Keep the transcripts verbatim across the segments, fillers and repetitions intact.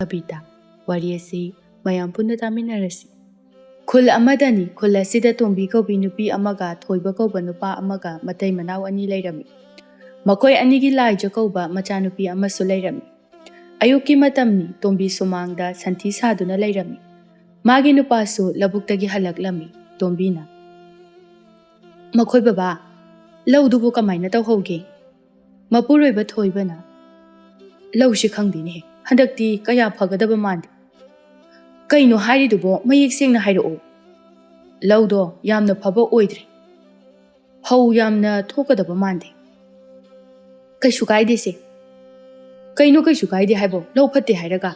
ꯀꯕꯤꯇꯥ꯫ ꯋꯥꯔꯤ ꯑꯁꯤ ꯃꯌꯥꯝ ꯄꯨꯟꯅ ꯇꯥꯃꯤꯟꯅꯔꯁꯤ꯫ ꯈꯨꯜ ꯑꯃꯗꯅꯤ꯫ ꯈꯨꯜ ꯑꯁꯤꯗ ꯇꯣꯝꯕꯤ ꯀꯧꯕꯤ ꯅꯨꯄꯤ ꯑꯃꯒ ꯊꯣꯏꯕ ꯀꯧꯕ ꯅꯨꯄꯥ ꯑꯃꯒ ꯃꯇꯩ ꯃꯅꯥꯎ ꯑꯅꯤ ꯂꯩꯔꯝꯃꯤ꯫ ꯃꯈꯣꯏ ꯑꯅꯤꯒꯤ ꯂꯥꯏꯖ ꯀꯧꯕ ꯃꯆꯥꯅꯨꯄꯤ ꯑꯃꯁꯨ ꯂꯩꯔꯝꯃꯤ꯫ ꯑꯌꯨꯛꯀꯤ ꯃꯇꯝꯅꯤ꯫ ꯇꯣꯝꯕꯤ ꯁꯨꯃꯥꯡꯗ ꯁꯟꯊꯤ ꯁꯥꯗꯨꯅ ꯂꯩꯔꯝꯃꯤ꯫ ꯃꯥꯒꯤ ꯅꯨꯄꯥꯁꯨ ꯂꯧꯕꯨꯛꯇꯒꯤ ꯍꯜꯂꯛꯂꯝꯃꯤ꯫ ꯇꯣꯝꯕꯤꯅ, "ꯃꯈꯣꯏ ꯕꯕꯥ, ꯂꯧꯗꯨꯕꯨ ꯀꯃꯥꯏꯅ ꯇꯧꯍꯧꯒꯦ?" ꯃꯄꯨꯔꯣꯏꯕ ꯊꯣꯏꯕꯅ, "ꯂꯧꯁꯤ ꯈꯪꯗꯦꯅꯦ, ꯍꯟꯗꯛꯇꯤ ꯀꯌꯥ ꯐꯒꯗꯕ ꯃꯥꯟꯗꯦ꯫" "ꯀꯩꯅꯣ ꯍꯥꯏꯔꯤꯗꯨꯕꯣ? ꯃꯌꯦꯛ ꯁꯦꯡꯅ ꯍꯥꯏꯔꯛꯑꯣ꯫" "ꯂꯧꯗꯣ ꯌꯥꯝꯅ ꯐꯕ ꯑꯣꯏꯗ꯭ꯔꯦ꯫ ꯐꯧ ꯌꯥꯝꯅ ꯊꯣꯛꯀꯗꯕ ꯃꯥꯟꯗꯦ꯫" "ꯀꯩꯁꯨ ꯀꯥꯏꯗꯦꯁꯦ꯫" "ꯀꯩꯅꯣ ꯀꯩꯁꯨ ꯀꯥꯏꯗꯦ ꯍꯥꯏꯕꯣ? ꯂꯧ ꯐꯠꯇꯦ ꯍꯥꯏꯔꯒ?"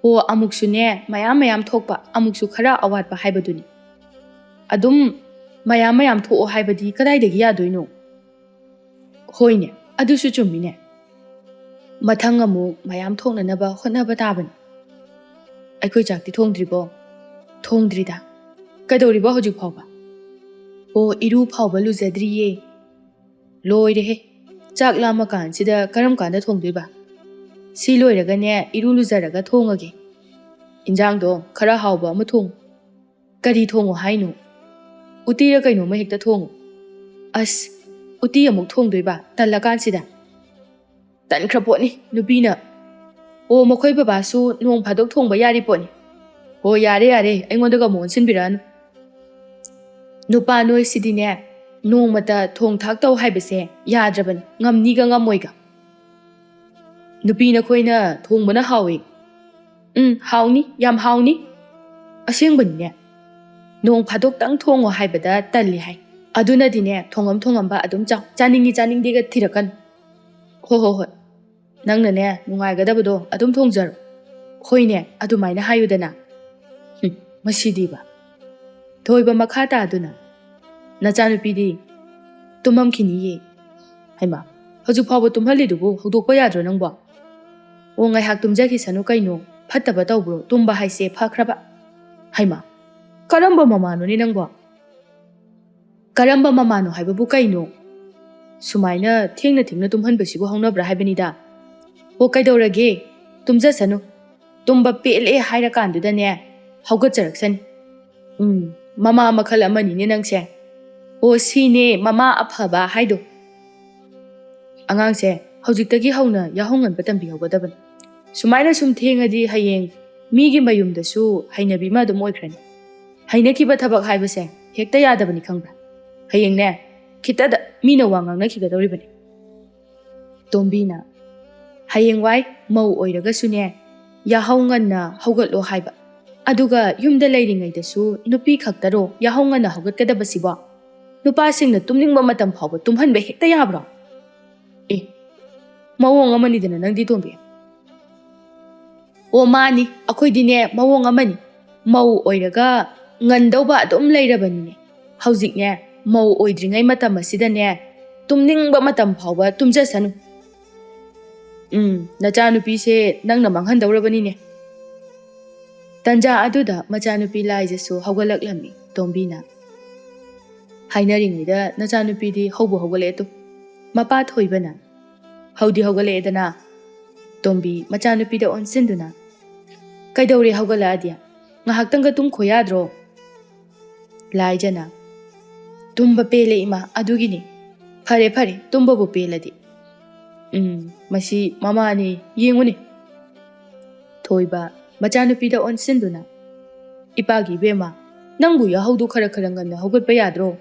"ꯑꯣ, ꯑꯃꯨꯛꯁꯨꯅꯦ ꯃꯌꯥꯝ ꯃꯌꯥꯝ ꯊꯣꯛꯄ, ꯑꯃꯨꯛꯁꯨ ꯈꯔ ꯑꯋꯥꯠꯄ ꯍꯥꯏꯕꯗꯨꯅꯤ꯫ ꯑꯗꯨꯝ ꯃꯌꯥꯝ ꯃꯌꯥꯝ ꯊꯣꯛꯑꯣ ꯍꯥꯏꯕꯗꯤ ꯀꯗꯥꯏꯗꯒꯤ ꯌꯥꯗꯣꯏꯅꯣ?" "ꯍꯣꯏꯅꯦ, ꯑꯗꯨꯁꯨ ꯆꯨꯝꯃꯤꯅꯦ꯫ ꯃꯊꯪ ꯑꯃꯨꯛ ꯃꯌꯥꯝ ꯊꯣꯛꯅꯅꯕ ꯍꯣꯠꯅꯕ ꯇꯥꯕꯅꯤ꯫" "ꯑꯩꯈꯣꯏ ꯆꯥꯛꯇꯤ ꯊꯣꯡꯗ꯭ꯔꯤꯕꯣ?" "ꯊꯣꯡꯗ꯭ꯔꯤꯗ꯫" "ꯀꯩꯗꯧꯔꯤꯕ ꯍꯧꯖꯤꯛ ꯐꯥꯎꯕ?" "ꯑꯣ, ꯏꯔꯨ ꯐꯥꯎꯕ ꯂꯨꯖꯗ꯭ꯔꯤꯌꯦ꯫" "ꯂꯣꯏꯔꯦꯍꯦ, ꯆꯥꯛ ꯂꯥꯝꯃ ꯀꯥꯟꯁꯤꯗ ꯀꯔꯝ ꯀꯥꯟꯗ ꯊꯣꯡꯗꯣꯏꯕ? ꯁꯤ ꯂꯣꯏꯔꯒꯅꯦ ꯏꯔꯨ ꯂꯨꯖꯔꯒ ꯊꯣꯡꯉꯒꯦ꯫ ꯏꯟꯖꯥꯡꯗꯣ ꯈꯔ ꯍꯥꯎꯕ ꯑꯃ ꯊꯣꯡꯉꯨ꯫" "ꯀꯔꯤ ꯊꯣꯡꯉꯣ ꯍꯥꯏꯅꯣ?" "ꯎꯇꯤꯔ ꯀꯩꯅꯣꯝꯃ ꯍꯦꯛꯇ ꯊꯣꯡꯉꯨ꯫" "ꯑꯁ, ꯎꯇꯤ ꯑꯃꯨꯛ ꯊꯣꯡꯗꯣꯏꯕ ꯇꯜꯂꯀꯥꯟꯁꯤꯗ?" ꯇꯟꯈ꯭ꯔ ꯄꯣꯠꯅꯤ ꯅꯨꯄꯤꯅ꯫ "ꯑꯣ, ꯃꯈꯣꯏ ꯕꯕꯥꯁꯨ ꯅꯣꯡ ꯐꯥꯗꯣꯛ ꯊꯣꯡꯕ ꯌꯥꯔꯤ ꯄꯣꯠꯅꯤ꯫" "ꯑꯣ, ꯌꯥꯔꯦ ꯌꯥꯔꯦ, ꯑꯩꯉꯣꯟꯗꯒ ꯑꯃꯨꯛ ꯑꯣꯟꯁꯤꯟꯕꯤꯔꯛꯑꯅꯨ꯫" ꯅꯨꯄꯥ ꯅꯣꯏꯁꯤꯗꯤꯅꯦ, ꯅꯣꯡꯃꯇ ꯊꯣꯡ ꯊꯥꯛ ꯇꯧ ꯍꯥꯏꯕꯁꯦ ꯌꯥꯗ꯭ꯔꯕꯅꯤ, ꯉꯝꯅꯤꯒ ꯉꯝꯃꯣꯏꯒ꯫ "ꯅꯨꯄꯤ ꯅꯈꯣꯏꯅ ꯊꯣꯡꯕꯅ ꯍꯥꯎꯏ꯫" "ꯎꯝ, ꯍꯥꯎꯅꯤ, ꯌꯥꯝ ꯍꯥꯎꯅꯤ꯫" "ꯑꯁꯦꯡꯕꯅꯤꯅꯦ, ꯅꯣꯡ ꯐꯥꯗꯣꯛꯇꯪ ꯊꯣꯡꯉꯣ ꯍꯥꯏꯕꯗ ꯇꯜꯂꯤ ꯍꯥꯏ꯫ ꯑꯗꯨꯅꯗꯤꯅꯦ, ꯊꯣꯡꯉꯝ ꯊꯣꯡꯉꯝꯕ ꯑꯗꯨꯝ ꯆꯥꯎ, ꯆꯥꯅꯤꯡꯉꯤ ꯆꯥꯅꯤꯡꯗꯦꯒ ꯊꯤꯔꯛꯀꯅꯨ꯫" "ꯍꯣ ꯍꯣ ꯍꯣꯏ, ꯅꯪꯅꯅꯦ ꯅꯨꯡꯉꯥꯏꯒꯗꯕꯗꯣ ꯑꯗꯨꯝ ꯊꯣꯡꯖꯔꯣ꯫" "ꯍꯣꯏꯅꯦ, ꯑꯗꯨꯃꯥꯏꯅ ꯍꯥꯏꯌꯨꯗꯅ꯫" ꯍꯨꯝ, ꯃꯁꯤꯗꯤꯕ꯫ ꯊꯣꯏꯕ ꯃꯈꯥ ꯇꯥꯗꯨꯅ, "ꯅꯆꯥꯅꯨꯄꯤꯗꯤ ꯇꯨꯝꯃꯝꯈꯤꯅꯤꯌꯦ꯫" "ꯍꯩꯃꯥ, ꯍꯧꯖꯤꯛ ꯐꯥꯎꯕ ꯇꯨꯝꯍꯜꯂꯤꯗꯨꯕꯨ ꯍꯧꯗꯣꯛꯄ ꯌꯥꯗ꯭ꯔꯣ ꯅꯪꯕꯣ?" "ꯑꯣ, ꯉꯥꯏꯍꯥꯛ ꯇꯨꯝꯖꯈꯤꯁꯅꯨ ꯀꯩꯅꯣ, ꯐꯠꯇꯕ ꯇꯧꯕ꯭ꯔꯣ? ꯇꯨꯝꯕ ꯍꯥꯏꯁꯦ ꯐꯈ꯭ꯔꯕ꯫" "ꯍꯩꯃꯥ, ꯀꯔꯝꯕ ꯃꯃꯥꯅꯣꯅꯦ ꯅꯪꯕꯣ?" "ꯀꯔꯝꯕ ꯃꯃꯥꯅꯣ ꯍꯥꯏꯕꯕꯨ ꯀꯩꯅꯣ? ꯁꯨꯃꯥꯏꯅ ꯊꯦꯡꯅ ꯊꯦꯡꯅ ꯇꯨꯝꯍꯟꯕꯁꯤꯕꯨ ꯍꯧꯅꯕ꯭ꯔꯥ ꯍꯥꯏꯕꯅꯤꯗ꯫" "ꯑꯣ, ꯀꯩꯗꯧꯔꯒꯦ? ꯇꯨꯝꯖꯁꯅꯨ꯫ ꯇꯨꯝꯕ ꯄꯦꯜꯂꯦ ꯍꯥꯏꯔꯀꯥꯟꯗꯨꯗꯅꯦ ꯍꯧꯒꯠꯆꯔꯛꯁꯅꯤ꯫ ꯎꯝ, ꯃꯃꯥ ꯃꯈꯜ ꯑꯃꯅꯤꯅꯦ ꯅꯪꯁꯦ꯫ ꯑꯣ, ꯁꯤꯅꯦ ꯃꯃꯥ ꯑꯐꯕ ꯍꯥꯏꯗꯣ꯫ ꯑꯉꯥꯡꯁꯦ ꯍꯧꯖꯤꯛꯇꯒꯤ ꯍꯧꯅ ꯌꯥꯍꯧ ꯉꯟꯕ ꯇꯝꯕꯤꯍꯧꯒꯗꯕꯅꯤ꯫ ꯁꯨꯃꯥꯏꯅ ꯁꯨꯝ ꯊꯦꯡꯉꯗꯤ ꯍꯌꯦꯡ ꯃꯤꯒꯤ ꯃꯌꯨꯝꯗꯁꯨ ꯍꯩꯅꯕꯤ ꯑꯃ ꯑꯗꯨꯝ ꯑꯣꯏꯈ꯭ꯔꯅꯤ꯫ ꯍꯩꯅꯈꯤꯕ ꯊꯕꯛ ꯍꯥꯏꯕꯁꯦ ꯍꯦꯛꯇ ꯌꯥꯗꯕꯅꯤ, ꯈꯪꯕ꯭ꯔꯥ? ꯍꯌꯦꯡꯅꯦ, ꯈꯤꯇꯗ ꯃꯤꯅ ꯋꯥ ꯉꯥꯡꯅꯈꯤꯒꯗꯧꯔꯤꯕꯅꯤ꯫ ꯇꯣꯝꯕꯤꯅ, "ꯍꯌꯦꯡꯋꯥꯏ ꯃꯧ ꯑꯣꯏꯔꯒꯁꯨꯅꯦ, ꯌꯥꯍꯧ ꯉꯟꯅ ꯍꯧꯒꯠꯂꯣ ꯍꯥꯏꯕ꯫ ꯑꯗꯨꯒ ꯌꯨꯝꯗ ꯂꯩꯔꯤꯉꯩꯗꯁꯨ ꯅꯨꯄꯤ ꯈꯛꯇꯔꯣ ꯌꯥꯍꯧ ꯉꯟꯅ ꯍꯧꯒꯠꯀꯗꯕꯁꯤꯕꯣ? ꯅꯨꯄꯥꯁꯤꯡꯅ ꯇꯨꯝꯅꯤꯡꯕ ꯃꯇꯝ ꯐꯥꯎꯕ ꯇꯨꯝꯍꯟꯕ ꯍꯦꯛꯇ ꯌꯥꯕ꯭ꯔꯣ?" ꯑꯦ, ꯃꯑꯣꯡ ꯑꯃꯅꯤꯗꯅ ꯅꯪꯗꯤ, ꯇꯣꯝꯕꯤ꯫ ꯑꯣ, ꯃꯥꯅꯤ, ꯑꯩꯈꯣꯏꯗꯤꯅꯦ ꯃꯑꯣꯡ ꯑꯃꯅꯤ꯫ ꯃꯧ ꯑꯣꯏꯔꯒ ꯉꯟꯗꯧꯕ ꯑꯗꯨꯝ ꯂꯩꯔꯕꯅꯤꯅꯦ꯫ ꯍꯧꯖꯤꯛꯅꯦ, ꯃꯧ ꯑꯣꯏꯗ꯭ꯔꯤꯉꯩ ꯃꯇꯝ ꯑꯁꯤꯗꯅꯦ, ꯇꯨꯝꯅꯤꯡꯕ ꯃꯇꯝ ꯐꯥꯎꯕ ꯇꯨꯝꯖꯁꯅꯨ꯫ ꯎꯝ, ꯅꯆꯥꯅꯨꯄꯤꯁꯦ ꯅꯪꯅ ꯃꯥꯡꯍꯟꯗꯧꯔꯕꯅꯤꯅꯦ꯫ ꯇꯟꯖꯥ ꯑꯗꯨꯗ ꯃꯆꯥꯅꯨꯄꯤ ꯂꯥꯏꯖꯁꯨ ꯍꯧꯒꯠꯂꯛꯂꯝꯃꯤ꯫ ꯇꯣꯝꯕꯤꯅ, "ꯍꯥꯏꯅꯔꯤꯉꯩꯗ ꯅꯆꯥꯅꯨꯄꯤꯗꯤ ꯍꯧꯕꯨ ꯍꯧꯒꯠꯂꯛꯑꯦ ꯇꯨ꯫ ꯃꯄꯥ ꯊꯣꯏꯕꯅ, ꯍꯧꯗꯤ ꯍꯧꯒꯠꯂꯛꯑꯦꯗꯅ?" ꯇꯣꯝꯕꯤ ꯃꯆꯥꯅꯨꯄꯤꯗ ꯑꯣꯟꯁꯤꯟꯗꯨꯅ, "ꯀꯩꯗꯧꯔꯦ ꯍꯧꯒꯠꯂꯛꯑꯗꯤ? ꯉꯥꯏꯍꯥꯛꯇꯪꯒ ꯇꯨꯝꯈꯣ ꯌꯥꯗ꯭ꯔꯣ?" ꯂꯥꯏꯖꯅ, "ꯇꯨꯝꯕ ꯄꯦꯜꯂꯦ ꯏꯃꯥ, ꯑꯗꯨꯒꯤꯅꯤ꯫ ꯐꯔꯦ ꯐꯔꯦ, ꯇꯨꯝꯕꯕꯨ ꯄꯦꯜꯂꯗꯤ꯫ ꯎꯝ, ꯃꯁꯤ ꯃꯃꯥꯅꯤ, ꯌꯦꯡꯉꯨꯅꯦ꯫" ꯊꯣꯏꯕ ꯃꯆꯥꯅꯨꯄꯤꯗ ꯑꯣꯟꯁꯤꯟꯗꯨꯅ, "ꯏꯄꯥꯒꯤ ꯏꯕꯦꯝꯃ, ꯅꯪꯕꯨ ꯌꯥꯍꯧꯗꯨ ꯈꯔ ꯈꯔ ꯉꯟꯅ ꯍꯧꯒꯠꯄ ꯌꯥꯗ꯭ꯔꯣ?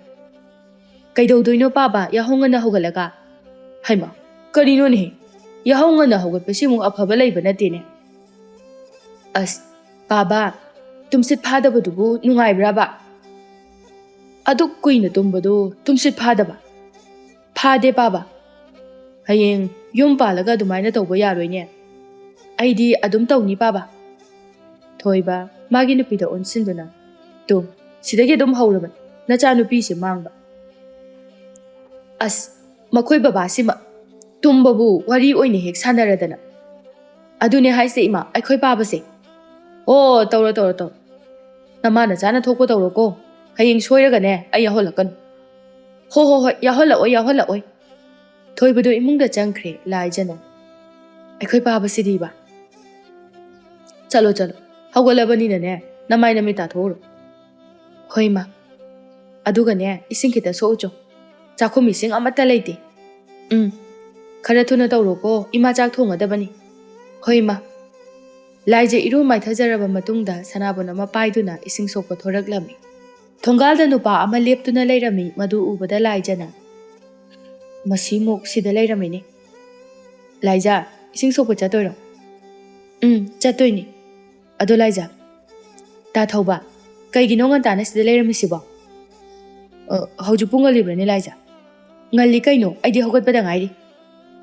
ꯀꯩꯗꯧꯗꯣꯏꯅꯣ ꯄꯥꯕ ꯌꯥꯍꯧ ꯉꯟꯅ ꯍꯧꯒꯠꯂꯒ? ꯍꯩꯃ, ꯀꯔꯤꯅꯣꯅꯦꯍꯦ? ꯌꯥꯍꯧ ꯉꯟꯅ ꯍꯧꯒꯠꯄꯁꯤꯃꯨꯛ ꯑꯐꯕ ꯂꯩꯕ ꯅꯠꯇꯦꯅꯦ꯫ ꯑꯁ, ꯄꯥꯕ, ꯇꯨꯝꯁꯤꯠ ꯐꯥꯗꯕꯗꯨꯕꯨ ꯅꯨꯡꯉꯥꯏꯕ꯭ꯔꯥꯕ? ꯑꯗꯨꯛ ꯀꯨꯏꯅ ꯇꯨꯝꯕꯗꯨ ꯇꯨꯝꯁꯤꯠ ꯐꯥꯗꯕ? ꯐꯥꯗꯦ ꯄꯥꯕ꯫ ꯍꯌꯦꯡ ꯌꯨꯝ ꯄꯥꯜꯂꯒ ꯑꯗꯨꯃꯥꯏꯅ ꯇꯧꯕ ꯌꯥꯔꯣꯏꯅꯦ꯫ ꯑꯩꯗꯤ ꯑꯗꯨꯝ ꯇꯧꯅꯤ ꯄꯥꯕ꯫" ꯊꯣꯏꯕ ꯃꯥꯒꯤ ꯅꯨꯄꯤꯗ ꯑꯣꯟꯁꯤꯟꯗꯨꯅ, "ꯇꯨ, ꯁꯤꯗꯒꯤ ꯑꯗꯨꯝ ꯍꯧꯔꯕꯅꯤ ꯅꯆꯥꯅꯨꯄꯤꯁꯦ ꯃꯥꯡꯕ꯫ ꯑꯁ, ꯃꯈꯣꯏ ꯕꯕꯥꯁꯤꯃ ꯇꯨꯝꯕꯕꯨ ꯋꯥꯔꯤ ꯑꯣꯏꯅ ꯍꯦꯛ ꯁꯥꯟꯅꯔꯗꯅ꯫ ꯑꯗꯨꯅꯦ ꯍꯥꯏꯁꯦ ꯏꯃꯥ, ꯑꯩꯈꯣꯏ ꯄꯥꯕꯁꯦ꯫ ꯑꯣ, ꯇꯧꯔꯣ, ꯇꯧꯔꯣ, ꯇꯧꯔꯣ꯫ ꯅꯃꯥ ꯅꯆꯥꯅ ꯊꯣꯛꯄ ꯇꯧꯔꯣꯀꯣ꯫ ꯍꯌꯦꯡ ꯁꯣꯏꯔꯒꯅꯦ ꯑꯩ ꯌꯥꯎꯍꯜꯂꯛꯀꯅꯨ꯫" "ꯍꯣ, ꯍꯣ, ꯍꯣꯏ, ꯌꯥꯎꯍꯜꯂꯛꯑꯣꯏ, ꯌꯥꯎꯍꯜꯂꯛꯑꯣꯏ꯫" ꯊꯣꯏꯕꯗꯣ ꯏꯃꯨꯡꯗ ꯆꯪꯈ꯭ꯔꯦ꯫ ꯂꯥꯏꯖꯅ, "ꯑꯩꯈꯣꯏ ꯄꯥꯕꯁꯤꯗꯤꯕ?" ꯆꯠꯂꯣ, ꯆꯠꯂꯣ꯫ ꯍꯧꯒꯠꯂꯕꯅꯤꯅꯅꯦ, ꯅꯃꯥꯏ ꯅꯃꯤꯠ ꯇꯥꯊꯣꯛꯎꯔꯣ꯫ ꯍꯣꯏ, ꯏꯃꯥ꯫ ꯑꯗꯨꯒꯅꯦ, ꯏꯁꯤꯡ ꯈꯤꯇ ꯁꯣꯛꯎꯆꯣ꯫ ꯆꯥꯛꯈꯨꯝ ꯏꯁꯤꯡ ꯑꯃꯠꯇ ꯂꯩꯇꯦ꯫ ꯎꯝ, ꯈꯔ ꯊꯨꯅ ꯇꯧꯔꯣꯀꯣ, ꯏꯃꯥ ꯆꯥꯛ ꯊꯣꯡꯒꯗꯕꯅꯤ꯫ ꯍꯣꯏ, ꯏꯃꯥ꯫ ꯂꯥꯏꯖ ꯏꯔꯨ ꯃꯥꯏꯊꯖꯔꯕ ꯃꯇꯨꯡꯗ ꯁꯅꯥꯕꯨꯟ ꯑꯃ ꯄꯥꯏꯗꯨꯅ ꯏꯁꯤꯡ ꯁꯣꯛꯄ ꯊꯣꯔꯛꯂꯝꯃꯤ꯫ ꯊꯣꯡꯒꯥꯜꯗ ꯅꯨꯄꯥ ꯑꯃ ꯂꯦꯞꯇꯨꯅ ꯂꯩꯔꯝꯃꯤ, ꯃꯗꯨ ꯎꯕꯗ ꯂꯥꯏꯖꯅ, "ꯃꯁꯤꯃꯨꯛ ꯁꯤꯗ ꯂꯩꯔꯝꯃꯤꯅꯦ꯫ ꯂꯥꯏꯖ, ꯏꯁꯤꯡ ꯁꯣꯛꯄ ꯆꯠꯇꯣꯏꯔꯣ?" "ꯎꯝ, ꯆꯠꯇꯣꯏꯅꯦ꯫ ꯑꯗꯣ ꯂꯥꯏꯖ, ꯇꯥ ꯊꯧꯕ, ꯀꯩꯒꯤꯅꯣ ꯉꯟꯇꯥꯅ ꯁꯤꯗ ꯂꯩꯔꯝꯃꯤꯁꯤꯕꯣ?" "ꯑ, ꯍꯧꯖꯤꯛꯄꯨ ꯉꯜꯂꯤꯕ꯭ꯔꯅꯦ ꯂꯥꯏꯖ?" "ꯉꯜꯂꯤ ꯀꯩꯅꯣ, ꯑꯩꯗꯤ ꯍꯧꯒꯠꯄꯗ ꯉꯥꯏꯔꯤ꯫"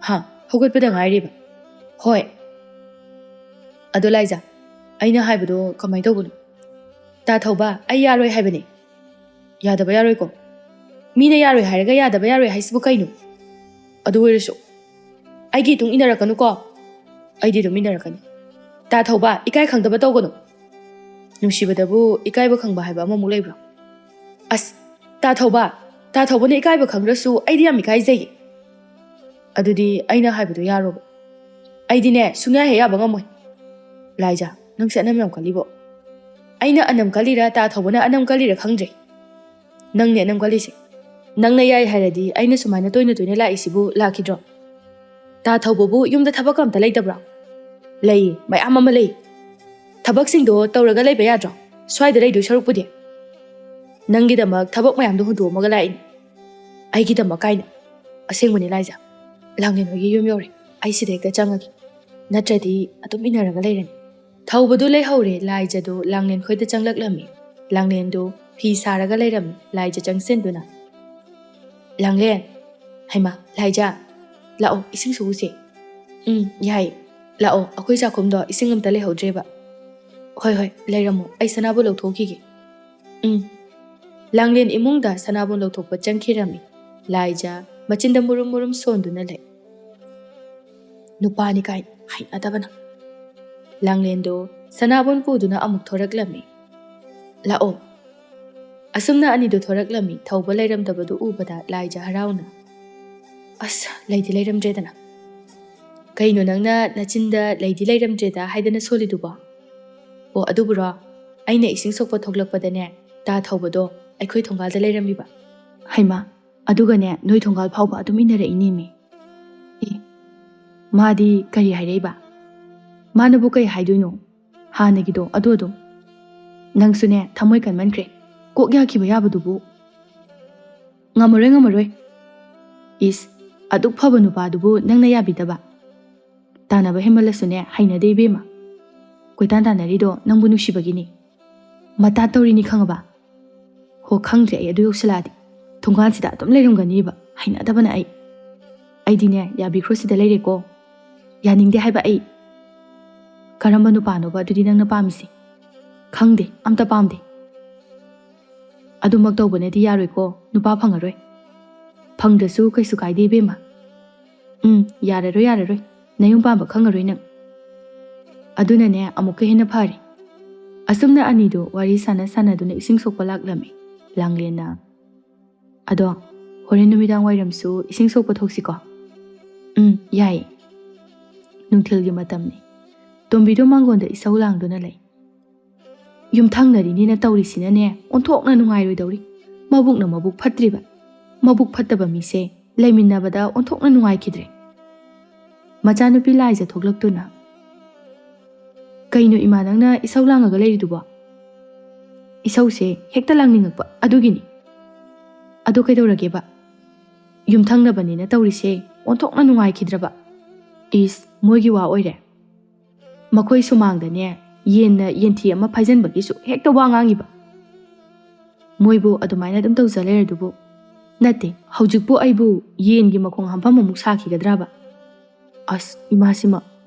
"ꯍꯥ, ꯍꯧꯒꯠꯄꯗ ꯉꯥꯏꯔꯤꯕ?" "ꯍꯣꯏ꯫" "ꯑꯗꯣ ꯂꯥꯏꯖ, ꯑꯩꯅ ꯍꯥꯏꯕꯗꯣ ꯀꯃꯥꯏꯅ ꯇꯧꯕꯅꯣ?" "ꯇꯥ ꯊꯧꯕ, ꯑꯩ ꯌꯥꯔꯣꯏ ꯍꯥꯏꯕꯅꯦ꯫" "ꯌꯥꯗꯕ ꯌꯥꯔꯣꯏꯀꯣ? ꯃꯤꯅ ꯌꯥꯔꯣꯏ ꯍꯥꯏꯔꯒ ꯌꯥꯗꯕ ꯌꯥꯔꯣꯏ ꯍꯥꯏꯁꯤꯕꯨ ꯀꯩꯅꯣ? ꯑꯗꯨ ꯑꯣꯏꯔꯁꯨ ꯑꯩꯒꯤ ꯏꯇꯨꯡ ꯏꯟꯅꯔꯛꯀꯅꯨꯀꯣ꯫" "ꯑꯩꯗꯤ ꯑꯗꯨꯝ ꯏꯟꯅꯔꯛꯀꯅꯤ꯫" "ꯇꯥ ꯊꯧꯕ, ꯏꯀꯥꯏ ꯈꯪꯗꯕ ꯇꯧꯒꯅꯨ꯫ ꯅꯨꯡꯁꯤꯕꯗꯕꯨ ꯏꯀꯥꯏꯕ ꯈꯪꯕ ꯍꯥꯏꯕ ꯑꯃꯃꯨꯛ ꯂꯩꯕ꯭ꯔꯣ?" "ꯑꯁ, ꯇꯥ ꯊꯧꯕ, ꯇꯥ ꯊꯧꯕꯅ ꯏꯀꯥꯏꯕ ꯈꯪꯗ꯭ꯔꯁꯨ ꯑꯩꯗꯤ ꯌꯥꯝ ꯏꯀꯥꯏꯖꯩꯌꯦ꯫" "ꯑꯗꯨꯗꯤ ꯑꯩꯅ ꯍꯥꯏꯕꯗꯣ ꯌꯥꯔꯣꯕ꯫" "ꯑꯩꯗꯤꯅꯦ, ꯁꯨꯡꯌꯥ ꯍꯦꯛ ꯌꯥꯕ ꯉꯝꯃꯣꯏ꯫" "ꯂꯥꯏꯖ, ꯅꯪꯁꯦ ꯑꯅꯝ ꯌꯥꯝ ꯀꯜꯂꯤꯕꯣ꯫ ꯑꯩꯅ ꯑꯅꯝ ꯀꯜꯂꯤꯔ, ꯇꯥ ꯊꯧꯕꯅ ꯑꯅꯝ ꯀꯜꯂꯤꯔ ꯈꯪꯗ꯭ꯔꯦ꯫ ꯅꯪꯅꯦ ꯑꯅꯝ ꯀꯜꯂꯤꯁꯦ꯫ ꯅꯪꯅ ꯌꯥꯏ ꯍꯥꯏꯔꯗꯤ ꯑꯩꯅ ꯁꯨꯃꯥꯏꯅ ꯇꯣꯏꯅ ꯇꯣꯏꯅ ꯂꯥꯛꯏꯁꯤꯕꯨ ꯂꯥꯛꯈꯤꯗ꯭ꯔꯣ? ꯇꯥ ꯊꯧꯕꯕꯨ ꯌꯨꯝꯗ ꯊꯕꯛ ꯑꯝꯇ ꯂꯩꯇꯕ꯭ꯔꯣ?" "ꯂꯩꯌꯦ, ꯃꯌꯥꯝ ꯑꯃ ꯂꯩ꯫ ꯊꯕꯛꯁꯤꯡꯗꯣ ꯇꯧꯔꯒ ꯂꯩꯕ ꯌꯥꯗ꯭ꯔꯣ? ꯁ꯭ꯋꯥꯏꯗ ꯂꯩꯗꯣꯏ ꯁꯔꯨꯛꯄꯨꯗꯤ꯫ ꯅꯪꯒꯤꯗꯃꯛ ꯊꯕꯛ ꯃꯌꯥꯝꯗꯣ ꯍꯨꯟꯗꯣꯛꯑꯝꯃꯒ ꯂꯥꯛꯏꯅꯦ꯫ ꯑꯩꯒꯤꯗꯃꯛ ꯀꯥꯏꯅ꯫ ꯑꯁꯦꯡꯕꯅꯤ ꯂꯥꯏꯖ꯫ ꯂꯥꯡꯂꯦꯟ ꯍꯣꯏꯒꯤ ꯌꯨꯝ ꯌꯧꯔꯦ꯫ ꯑꯩ ꯁꯤꯗ ꯍꯦꯛꯇ ꯆꯪꯉꯒꯦ꯫ ꯅꯠꯇ꯭ꯔꯗꯤ ꯑꯗꯨꯝ ꯏꯟꯅꯔꯒ ꯂꯩꯔꯅꯤ꯫" ꯊꯧꯕꯗꯨ ꯂꯩꯍꯧꯔꯦ꯫ ꯂꯥꯏꯖꯗꯨ ꯂꯥꯡꯂꯦꯟ ꯈꯣꯏꯗ ꯆꯪꯂꯛꯂꯝꯃꯤ꯫ ꯂꯥꯡꯂꯦꯟꯗꯨ ꯐꯤ ꯁꯥꯔꯒ ꯂꯩꯔꯝꯃꯤ꯫ ꯂꯥꯏꯖ ꯆꯪꯁꯤꯟꯗꯨꯅ, "ꯂꯥꯡꯂꯦꯟ, ꯍꯩꯃꯥ, ꯂꯥꯏꯖ, ꯂꯥꯛꯑꯣ, ꯏꯁꯤꯡ ꯁꯣꯛꯎꯁꯦ꯫" "ꯎꯝ, ꯌꯥꯏ꯫ ꯂꯥꯛꯑꯣ, ꯑꯩꯈꯣꯏ ꯆꯥꯛꯈꯨꯝꯗꯣ ꯏꯁꯤꯡ ꯑꯝꯇ ꯂꯩꯍꯧꯗ꯭ꯔꯦꯕ꯫" "ꯍꯣꯏ, ꯍꯣꯏ, ꯂꯩꯔꯝꯃꯣ, ꯑꯩ ꯁꯅꯥꯕꯨꯟ ꯂꯧꯊꯣꯛꯈꯤꯒꯦ꯫" "ꯎꯝ꯫" ꯂꯥꯡꯂꯦꯟ ꯏꯃꯨꯡꯗ ꯁꯅꯥꯕꯨꯟ ꯂꯧꯊꯣꯛꯄ ꯆꯪꯈꯤꯔꯝꯃꯤ꯫ ꯂꯥꯏꯖ ꯃꯆꯤꯟꯗ ꯃꯨꯔꯨꯝ ꯃꯨꯔꯨꯝ ꯁꯣꯟꯗꯨꯅ ꯂꯩ꯫ "ꯅꯨꯄꯥꯅꯤ ꯀꯥꯏꯅ ꯍꯩꯅꯗꯕꯅ꯫" ꯂꯥꯡꯂꯦꯟꯗꯣ ꯁꯅꯥꯕꯨꯟ ꯄꯨꯗꯨꯅ ꯑꯃꯨꯛ ꯊꯣꯔꯛꯂꯝꯃꯤ꯫ "ꯂꯥꯛꯑꯣ꯫" ꯑꯁꯨꯝꯅ ꯑꯅꯤꯗꯨ ꯊꯣꯔꯛꯂꯝꯃꯤ꯫ ꯊꯧꯕ ꯂꯩꯔꯝꯗꯕꯗꯨ ꯎꯕꯗ ꯂꯥꯏꯖ ꯍꯔꯥꯎꯅ, "ꯑꯁ, ꯂꯩꯗꯤ ꯂꯩꯔꯝꯗ꯭ꯔꯦꯗꯅ꯫" "ꯀꯩꯅꯣ ꯅꯪꯅ ꯅꯆꯤꯟꯗ ꯂꯩꯗꯤ ꯂꯩꯔꯝꯗ꯭ꯔꯦꯗ ꯍꯥꯏꯗꯅ ꯁꯣꯜꯂꯤꯗꯨꯕꯣ?" ꯑꯣ, ꯑꯗꯨꯕꯨꯔꯣ? ꯑꯩꯅ ꯏꯁꯤꯡ ꯁꯣꯛꯄ ꯊꯣꯛꯂꯛꯄꯗꯅꯦ, ꯇꯥ ꯊꯧꯕꯗꯣ ꯑꯩꯈꯣꯏ ꯊꯣꯡꯒꯥꯜꯗ ꯂꯩꯔꯝꯃꯤꯕ꯫ ꯍꯩꯃꯥ, ꯑꯗꯨꯒꯅꯦ, ꯅꯣꯏ ꯊꯣꯡꯒꯥꯜ ꯐꯥꯎꯕ ꯑꯗꯨꯝ ꯏꯟꯅꯔꯛꯏꯅꯦꯃꯤ꯫ ꯑꯦ, ꯃꯥꯗꯤ ꯀꯔꯤ ꯍꯥꯏꯔꯛꯏꯕ? ꯃꯥꯅꯕꯨ ꯀꯩ ꯍꯥꯏꯗꯣꯏꯅꯣ? ꯍꯥꯟꯅꯒꯤꯗꯣ ꯑꯗꯨ ꯑꯗꯨꯝ꯫ ꯅꯪꯁꯨꯅꯦ, ꯊꯃꯣꯏ ꯀꯟꯃꯟꯈ꯭ꯔꯦ꯫ ꯀꯣꯛ ꯌꯥꯈꯤꯕ ꯌꯥꯕꯗꯨꯕꯨ꯫ ꯉꯝꯃꯔꯣꯏ, ꯉꯝꯃꯔꯣꯏ꯫ ꯏꯁ, ꯑꯗꯨꯛ ꯐꯕ ꯅꯨꯄꯥꯗꯨꯕꯨ ꯅꯪꯅ ꯌꯥꯕꯤꯗꯕ? ꯇꯥꯟꯅꯕ ꯍꯦꯟꯃꯜꯂꯁꯨꯅꯦ, ꯍꯩꯅꯗꯦ ꯏꯕꯦꯝꯃ꯫ ꯀꯣꯏꯇꯥꯟ ꯇꯥꯟꯅꯔꯤꯗꯣ ꯅꯪꯕꯨ ꯅꯨꯡꯁꯤꯕꯒꯤꯅꯤ꯫ ꯃꯇꯥ ꯇꯧꯔꯤꯅꯤ ꯈꯪꯉꯕ? ꯍꯣ, ꯈꯪꯗ꯭ꯔꯦ ꯑꯩ ꯑꯗꯨ ꯌꯧꯁꯤꯜꯂꯛꯑꯗꯤ꯫ ꯊꯣꯡꯒꯥꯟꯁꯤꯗ ꯑꯗꯨꯝ ꯂꯩꯔꯝꯒꯅꯤꯕ, ꯍꯩꯅꯗꯕꯅ ꯑꯩ꯫ ꯑꯩꯗꯤꯅꯦ, ꯌꯥꯕꯤꯈ꯭ꯔꯣ ꯁꯤꯗ ꯂꯩꯔꯦꯀꯣ꯫ ꯌꯥꯅꯤꯡꯗꯦ ꯍꯥꯏꯕ ꯑꯩ꯫ ꯀꯔꯝꯕ ꯅꯨꯄꯥꯅꯣꯕ ꯑꯗꯨꯗꯤ ꯅꯪꯅ ꯄꯥꯝꯃꯤꯁꯦ? ꯈꯪꯗꯦ, ꯑꯝꯇ ꯄꯥꯝꯗꯦ꯫ ꯑꯗꯨꯃꯛ ꯇꯧꯕꯅꯗꯤ ꯌꯥꯔꯣꯏꯀꯣ, ꯅꯨꯄꯥ ꯐꯪꯉꯔꯣꯏ꯫ ꯐꯪꯗ꯭ꯔꯁꯨ ꯀꯩꯁꯨ ꯀꯥꯏꯗꯦ ꯏꯕꯦꯝꯃ꯫ ꯎꯝ, ꯌꯥꯔꯔꯣꯏ, ꯌꯥꯔꯔꯣꯏ꯫ ꯅꯌꯨꯝ ꯄꯥꯟꯕ ꯈꯪꯉꯔꯣꯏ ꯅꯪ꯫ ꯑꯗꯨꯅꯅꯦ, ꯑꯃꯨꯛꯀ ꯍꯦꯟꯅ ꯐꯔꯦ꯫ ꯑꯁꯨꯝꯅ ꯑꯅꯤꯗꯨ ꯋꯥꯔꯤ ꯁꯥꯟꯅ ꯁꯥꯟꯅꯗꯨꯅ ꯏꯁꯤꯡ ꯁꯣꯛꯄ ꯂꯥꯛꯂꯝꯃꯤ꯫ ꯂꯥꯡꯂꯦꯟꯅ, "ꯑꯗꯣ ꯍꯣꯔꯦꯟ ꯅꯨꯃꯤꯗꯥꯡ ꯋꯥꯏꯔꯝꯁꯨ ꯏꯁꯤꯡ ꯁꯣꯛꯄ ꯊꯣꯛꯁꯤꯀꯣ?" "ꯎꯝ, ꯌꯥꯏꯌꯦ꯫ ꯅꯨꯡꯊꯤꯜꯒꯤ ꯃꯇꯝꯅꯤ꯫ ꯇꯣꯝꯕꯤꯗꯣ ꯃꯥꯡꯒꯣꯟꯗ ꯏꯁꯧ ꯂꯥꯡꯗꯨꯅ ꯂꯩ꯫ ꯌꯨꯝꯊꯪꯅꯔꯤꯅꯤꯅ ꯇꯧꯔꯤꯁꯤꯅꯅꯦ, ꯑꯣꯟꯊꯣꯛꯅ ꯅꯨꯡꯉꯥꯏꯔꯣꯏꯗꯧꯔꯤ꯫ ꯃꯕꯨꯛꯅ ꯃꯕꯨꯛ ꯐꯠꯇ꯭ꯔꯤꯕ꯫ ꯃꯕꯨꯛ ꯐꯠꯇꯕ ꯃꯤꯁꯦ ꯂꯩꯃꯤꯟꯅꯕꯗ ꯑꯣꯟꯊꯣꯛꯅ ꯅꯨꯡꯉꯥꯏꯈꯤꯗ꯭ꯔꯦ꯫" ꯃꯆꯥꯅꯨꯄꯤ ꯂꯥꯏꯖ ꯊꯣꯛꯂꯛꯇꯨꯅ, "ꯀꯩꯅꯣ ꯏꯃꯥ, ꯅꯪꯅ ꯏꯁꯧ ꯂꯥꯡꯉꯒ ꯂꯩꯔꯤꯗꯨꯕꯣ?" "ꯏꯁꯧꯁꯦ ꯍꯦꯛꯇ ꯂꯥꯡꯅꯤꯡꯉꯛꯄ ꯑꯗꯨꯒꯤꯅꯤ꯫" "ꯑꯗꯣ ꯀꯩꯗꯧꯔꯒꯦꯕ? ꯌꯨꯝꯊꯪꯅꯕꯅꯤꯅ ꯇꯧꯔꯤꯁꯦ ꯑꯣꯟꯊꯣꯛꯅ ꯅꯨꯡꯉꯥꯏꯈꯤꯗ꯭ꯔꯕ꯫" "ꯏꯁ, ꯃꯣꯏꯒꯤ ꯋꯥ ꯑꯣꯏꯔꯦ꯫ ꯃꯈꯣꯏ ꯁꯨꯃꯥꯡꯗꯅꯦ, ꯌꯦꯟꯅ ꯌꯦꯟꯊꯤ ꯑꯃ ꯐꯥꯏꯖꯟꯕꯒꯤꯁꯨ ꯍꯦꯛꯇ ꯋꯥ ꯉꯥꯡꯉꯤꯕ꯫ ꯃꯣꯏꯕꯨ ꯑꯗꯨꯃꯥꯏꯅ ꯑꯗꯨꯝ ꯇꯧꯖ ꯂꯩꯔꯗꯨꯕꯨ꯫ ꯅꯠꯇꯦ, ꯍꯧꯖꯤꯛꯄꯨ ꯑꯩꯕꯨ ꯌꯦꯟꯒꯤ ꯃꯈꯣꯡ ꯍꯥꯝꯐꯝ ꯑꯃꯨꯛ ꯁꯥꯈꯤꯒꯗ꯭ꯔꯕ? ꯑꯁ, ꯏꯃꯥꯁꯤꯃ,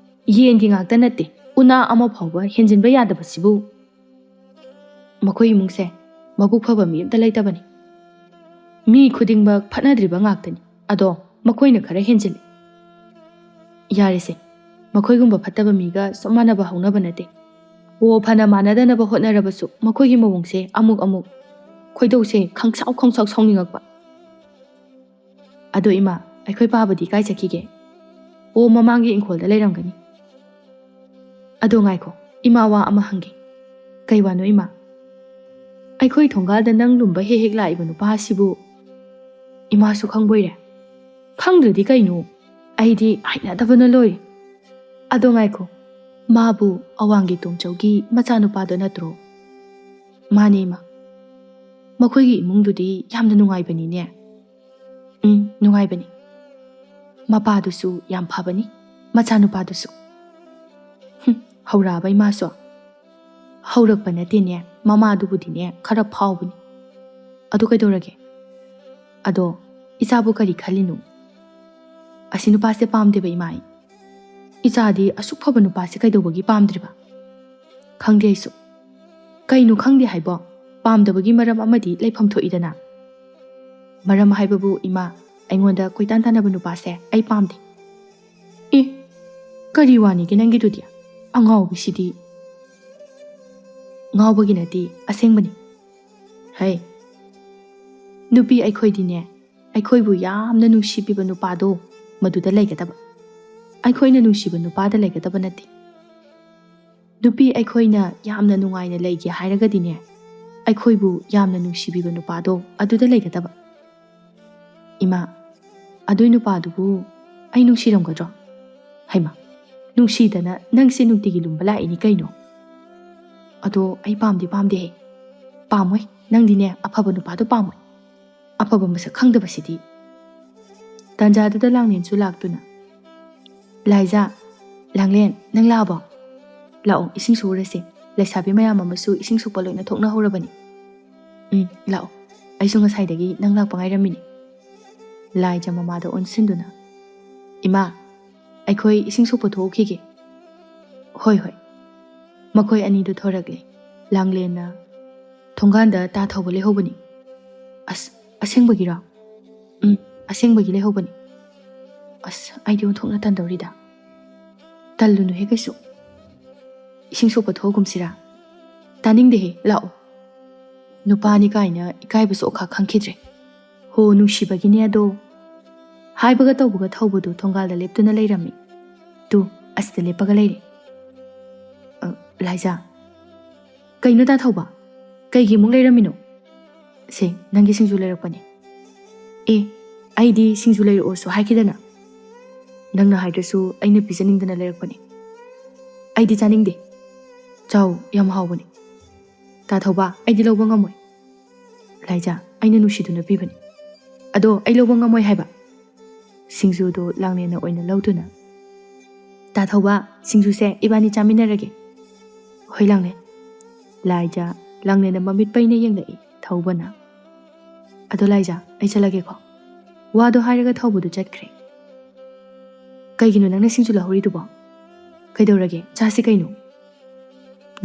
ꯌꯦꯟꯒꯤ ꯉꯥꯛꯇ ꯅꯠꯇꯦ, ꯎꯅꯥ ꯑꯃ ꯐꯥꯎꯕ ꯍꯦꯟꯖꯤꯟꯕ ꯌꯥꯗꯕꯁꯤꯕꯨ꯫" "ꯃꯈꯣꯏ ꯏꯃꯨꯡꯁꯦ ꯃꯕꯨꯛ ꯐꯕ ꯃꯤ ꯑꯝꯇ ꯂꯩꯇꯕꯅꯤ꯫ ꯃꯤ ꯈꯨꯗꯤꯡꯃꯛ ꯐꯠꯅꯗ꯭ꯔꯤꯕ ꯉꯥꯛꯇꯅꯤ꯫ ꯑꯗꯣ ꯃꯈꯣꯏꯅ ꯈꯔ ꯍꯦꯟꯖꯤꯜꯂꯤ꯫" "ꯌꯥꯔꯦꯁꯦ, ꯃꯈꯣꯏꯒꯨꯝꯕ ꯐꯠꯇꯕ ꯃꯤꯒ ꯆꯞ ꯃꯥꯟꯅꯕ ꯍꯧꯅꯕ ꯅꯠꯇꯦ꯫ ꯑꯣ, ꯐꯅ ꯃꯥꯟꯅꯗꯅꯕ ꯍꯣꯠꯅꯔꯕꯁꯨ ꯃꯈꯣꯏꯒꯤ ꯃꯑꯣꯡꯁꯦ ꯑꯃꯨꯛ ꯑꯃꯨꯛ ꯈꯣꯏꯗꯧꯁꯦ ꯈꯪꯁꯥꯎ ꯈꯪꯁꯥꯎ ꯁꯥꯎꯅꯤꯡꯉꯛꯄ꯫" "ꯑꯗꯣ ꯏꯃꯥ, ꯑꯩꯈꯣꯏ ꯄꯥꯕꯗꯤ ꯀꯥꯏ ꯆꯠꯈꯤꯒꯦ?" "ꯑꯣ, ꯃꯃꯥꯡꯒꯤ ꯏꯪꯈꯣꯜꯗ ꯂꯩꯔꯝꯒꯅꯤ꯫ ꯑꯗꯣ ꯉꯥꯏꯈꯣ, ꯏꯃꯥ ꯋꯥ ꯑꯃ ꯍꯪꯒꯦ꯫ "ꯀꯩ ꯋꯥꯅꯣ, ꯏꯃꯥ?" "ꯑꯩꯈꯣꯏ ꯊꯣꯡꯒꯥꯜꯗ ꯅꯪ ꯂꯨꯝꯕ ꯍꯦꯛ ꯍꯦꯛ ꯂꯥꯛꯏꯕ ꯅꯨꯄꯥ ꯑꯁꯤꯕꯨ ꯏꯃꯥꯁꯨ ꯈꯪꯕꯣꯏꯔꯦ?" "ꯈꯪꯗ꯭ꯔꯗꯤ ꯀꯩꯅꯣ? ꯑꯩꯗꯤ ꯍꯩꯅꯗꯕꯅ ꯂꯣꯏꯔꯦ꯫ ꯑꯗꯣ ꯉꯥꯏꯈꯣ, ꯃꯥꯕꯨ ꯑꯋꯥꯡꯒꯤ ꯇꯣꯝꯆꯧꯒꯤ ꯃꯆꯥꯅꯨꯄꯥꯗꯣ ꯅꯠꯇ꯭ꯔꯣ?" "ꯃꯥꯅꯦ, ꯏꯃꯥ꯫ ꯃꯈꯣꯏꯒꯤ ꯏꯃꯨꯡꯗꯨꯗꯤ ꯌꯥꯝꯅ ꯅꯨꯡꯉꯥꯏꯕꯅꯤꯅꯦ?" "ꯎꯝ, ꯅꯨꯡꯉꯥꯏꯕꯅꯤ꯫ ꯃꯄꯥꯗꯨꯁꯨ ꯌꯥꯝ ꯐꯕꯅꯤ, ꯃꯆꯥꯅꯨꯄꯥꯗꯨꯁꯨ꯫" "ꯍꯨꯝ, ꯍꯧꯔꯛꯑꯕ ꯏꯃꯥꯁꯨ?" "ꯍꯧꯔꯛꯄ ꯅꯠꯇꯦꯅꯦ, ꯃꯃꯥꯗꯨꯕꯨꯗꯤꯅꯦ ꯈꯔ ꯐꯥꯎꯕꯅꯤ꯫ ꯑꯗꯨ ꯀꯩꯗꯧꯔꯒꯦ? ꯑꯗꯣ ꯏꯆꯥꯕꯨ ꯀꯔꯤ ꯈꯜꯂꯤꯅꯣ?" "ꯑꯁꯤ ꯅꯨꯄꯥꯁꯦ ꯄꯥꯝꯗꯦꯕ, ꯏꯃꯥ ꯑꯩ꯫ ꯏꯆꯥꯗꯤ ꯑꯁꯨꯛ ꯐꯕ ꯅꯨꯄꯥꯁꯦ ꯀꯩꯗꯧꯕꯒꯤ ꯄꯥꯝꯗ꯭ꯔꯤꯕ? ꯈꯪꯗꯦ ꯑꯩꯁꯨ꯫ ꯀꯩꯅꯣ ꯈꯪꯗꯦ ꯍꯥꯏꯕꯣ? ꯄꯥꯝꯗꯕꯒꯤ ꯃꯔꯝ ꯑꯃꯗꯤ ꯂꯩꯐꯝ ꯊꯣꯛꯏꯗꯅ꯫ ꯃꯔꯝ ꯍꯥꯏꯕꯕꯨ, ꯏꯃꯥ, ꯑꯩꯉꯣꯟꯗ ꯀꯣꯏꯇꯥꯟ ꯇꯥꯟꯅꯕ ꯅꯨꯄꯥꯁꯦ ꯑꯩ ꯄꯥꯝꯗꯦ꯫" "ꯑꯦ, ꯀꯔꯤ ꯋꯥꯅꯤꯒꯦ ꯅꯪꯒꯤꯗꯨꯗꯤ? ꯑꯉꯥꯎꯕꯤꯁꯤꯗꯤ꯫" "ꯉꯥꯎꯕꯒꯤ ꯅꯠꯇꯦ, ꯑꯁꯦꯡꯕꯅꯤ꯫" "ꯍꯩ, ꯅꯨꯄꯤ ꯑꯩꯈꯣꯏꯗꯤꯅꯦ, ꯑꯩꯈꯣꯏꯕꯨ ꯌꯥꯝꯅ ꯅꯨꯡꯁꯤꯕꯤꯕ ꯅꯨꯄꯥꯗꯣ ꯃꯗꯨꯗ ꯂꯩꯒꯗꯕ꯫ ꯑꯩꯈꯣꯏꯅ ꯅꯨꯡꯁꯤꯕ ꯅꯨꯄꯥꯗ ꯂꯩꯒꯗꯕ ꯅꯠꯇꯦ꯫ ꯅꯨꯄꯤ ꯑꯩꯈꯣꯏꯅ ꯌꯥꯝꯅ ꯅꯨꯡꯉꯥꯏꯅ ꯂꯩꯒꯦ ꯍꯥꯏꯔꯒꯗꯤꯅꯦ, ꯑꯩꯈꯣꯏꯕꯨ ꯌꯥꯝꯅ ꯅꯨꯡꯁꯤꯕꯤꯕ ꯅꯨꯄꯥꯗꯣ ꯑꯗꯨꯗ ꯂꯩꯒꯗꯕ꯫" "ꯏꯃꯥ, ꯑꯗꯨꯏ ꯅꯨꯄꯥꯗꯨꯕꯨ ꯑꯩ ꯅꯨꯡꯁꯤꯔꯝꯒꯗ꯭ꯔꯣ? ꯍꯩꯃꯥ, ꯅꯨꯡꯁꯤꯗꯅ ꯅꯪꯁꯦ ꯅꯨꯡꯇꯤꯒꯤ ꯂꯨꯝꯕ ꯂꯥꯛꯏꯅꯤ ꯀꯩꯅꯣ?" "ꯑꯗꯣ ꯑꯩ ꯄꯥꯝꯗꯤ ꯄꯥꯝꯗꯦꯍꯦ꯫ ꯄꯥꯝꯃꯣꯏ, ꯅꯪꯗꯤꯅꯦ ꯑꯐꯕ ꯅꯨꯄꯥꯗꯣ ꯄꯥꯝꯃꯣꯏ꯫ ꯑꯐꯕ ꯃꯁꯛ ꯈꯪꯗꯕꯁꯤꯗꯤ꯫" ꯇꯥꯟꯖꯥꯗꯨꯗ ꯂꯥꯡꯂꯦꯟꯁꯨ ꯂꯥꯛꯇꯨꯅ, "ꯂꯥꯏꯖꯥ, ꯂꯥꯡꯂꯦꯟ, ꯅꯪ ꯂꯥꯛꯑꯕꯣ? ꯂꯥꯛꯑꯣ, ꯏꯁꯤꯡ ꯁꯣꯛꯎꯔꯁꯦ꯫ ꯂꯩꯁꯥꯕꯤ ꯃꯌꯥꯝ ꯑꯃꯁꯨ ꯏꯁꯤꯡ ꯁꯣꯛꯄ ꯂꯣꯏꯅ ꯊꯣꯛꯅꯍꯧꯔꯕꯅꯤ꯫ ꯎꯝ, ꯂꯥꯛꯑꯣ꯫ ꯑꯩꯁꯨ ꯉꯁꯥꯏꯗꯒꯤ ꯅꯪ ꯂꯥꯛꯄ ꯉꯥꯏꯔꯝꯃꯤꯅꯤ꯫" ꯂꯥꯏꯖꯥ ꯃꯃꯥꯗ ꯑꯣꯟꯁꯤꯟꯗꯨꯅ, "ꯏꯃꯥ, ꯑꯩꯈꯣꯏ ꯏꯁꯤꯡ ꯁꯣꯛꯄ ꯊꯣꯛꯎꯈꯤꯒꯦ꯫" "ꯍꯣꯏ, ꯍꯣꯏ꯫" ꯃꯈꯣꯏ ꯑꯅꯤꯗꯨ ꯊꯣꯔꯛꯂꯦ꯫ ꯂꯥꯡꯂꯦꯟꯅ ꯊꯣꯡꯒꯥꯟꯗ ꯇꯥ ꯊꯧꯕ ꯂꯩꯍꯧꯕꯅꯤ꯫ "ꯑꯁ, ꯑꯁꯦꯡꯕꯒꯤꯔꯣ?" "ꯎꯝ, ꯑꯁꯦꯡꯕꯒꯤ ꯂꯩꯍꯧꯕꯅꯤ꯫" "ꯑꯁ, ꯑꯩꯗꯤ ꯑꯣꯟꯊꯣꯛꯅ ꯇꯟꯗꯧꯔꯤꯗ꯫" "ꯇꯜꯂꯨꯅꯨꯍꯦ ꯀꯩꯁꯨ꯫ ꯏꯁꯤꯡ ꯁꯣꯛꯄ ꯊꯣꯛꯑꯒꯨꯝꯁꯤꯔꯥ?" "ꯇꯥꯅꯤꯡꯗꯦꯍꯦ, ꯂꯥꯛꯑꯣ꯫" ꯅꯨꯄꯥꯅꯤ ꯀꯥꯏꯅ ꯏꯀꯥꯏꯕꯁꯨ ꯑꯣꯈꯥꯛ ꯈꯪꯈꯤꯗ꯭ꯔꯦ꯫ "ꯍꯣ, ꯅꯨꯡꯁꯤꯕꯒꯤꯅꯦ ꯑꯗꯣ꯫" ꯍꯥꯏꯕꯒ ꯇꯧꯕꯒ ꯊꯧꯕꯗꯨ ꯊꯣꯡꯒꯥꯜꯗ ꯂꯦꯞꯇꯨꯅ ꯂꯩꯔꯝꯃꯤ꯫ "ꯇꯨ, ꯑꯁꯤꯗ ꯂꯦꯞꯄꯒ ꯂꯩꯔꯦ꯫" "ꯑ, ꯂꯥꯏꯖꯥ, "ꯀꯩꯅꯣ ꯇꯥ ꯊꯧꯕ? ꯀꯩꯒꯤ ꯑꯃꯨꯛ ꯂꯩꯔꯝꯃꯤꯅꯣ?" "ꯁꯦ, ꯅꯪꯒꯤ ꯁꯤꯡꯖꯨ ꯂꯩꯔꯛꯄꯅꯦ꯫" "ꯑꯦ, ꯑꯩꯗꯤ ꯁꯤꯡꯖꯨ ꯂꯩꯔꯛꯑꯣꯁꯨ ꯍꯥꯏꯈꯤꯗꯅ꯫ ꯅꯪꯅ ꯍꯥꯏꯗ꯭ꯔꯁꯨ ꯑꯩꯅ ꯄꯤꯖꯅꯤꯡꯗꯅ ꯂꯩꯔꯛꯄꯅꯦ꯫" "ꯑꯩꯗꯤ ꯆꯥꯅꯤꯡꯗꯦ꯫" "ꯆꯥꯎ, ꯌꯥꯝ ꯍꯥꯎꯕꯅꯦ꯫" "ꯇꯥ ꯊꯧꯕ, ꯑꯩꯗꯤ ꯂꯧꯕ ꯉꯝꯃꯣꯏ꯫" "ꯂꯥꯏꯖꯥ, ꯑꯩꯅ ꯅꯨꯡꯁꯤꯗꯨꯅ ꯄꯤꯕꯅꯦ꯫" "ꯑꯗꯣ ꯑꯩ ꯂꯧꯕ ꯉꯝꯃꯣꯏ ꯍꯥꯏꯕ꯫" ꯁꯤꯡꯖꯨꯗꯣ ꯂꯥꯡꯂꯦꯟꯅ ꯑꯣꯏꯅ ꯂꯧꯗꯨꯅ, "ꯇꯥ ꯊꯧꯕ, ꯁꯤꯡꯖꯨꯁꯦ ꯏꯕꯥꯅꯤ ꯆꯥꯃꯤꯟꯅꯔꯒꯦ꯫" "ꯍꯣꯏ ꯂꯥꯡꯂꯦꯟ꯫" ꯂꯥꯏꯖꯥ ꯂꯥꯡꯂꯦꯟꯅ ꯃꯃꯤꯠ ꯄꯩꯅ ꯌꯦꯡꯂꯛꯏ꯫ ꯊꯧꯕꯅ, "ꯑꯗꯣ ꯂꯥꯏꯖꯥ, ꯑꯩ ꯆꯠꯂꯒꯦꯀꯣ꯫" ꯋꯥꯗꯣ ꯍꯥꯏꯔꯒ ꯊꯧꯕꯗꯨ ꯆꯠꯈ꯭ꯔꯦ꯫ "ꯀꯩꯒꯤꯅꯣ ꯅꯪꯅ ꯁꯤꯡꯖꯨ ꯂꯧꯍꯧꯔꯤꯗꯨꯕꯣ? ꯀꯩꯗꯧꯔꯒꯦ? ꯆꯥꯁꯤ ꯀꯩꯅꯣ꯫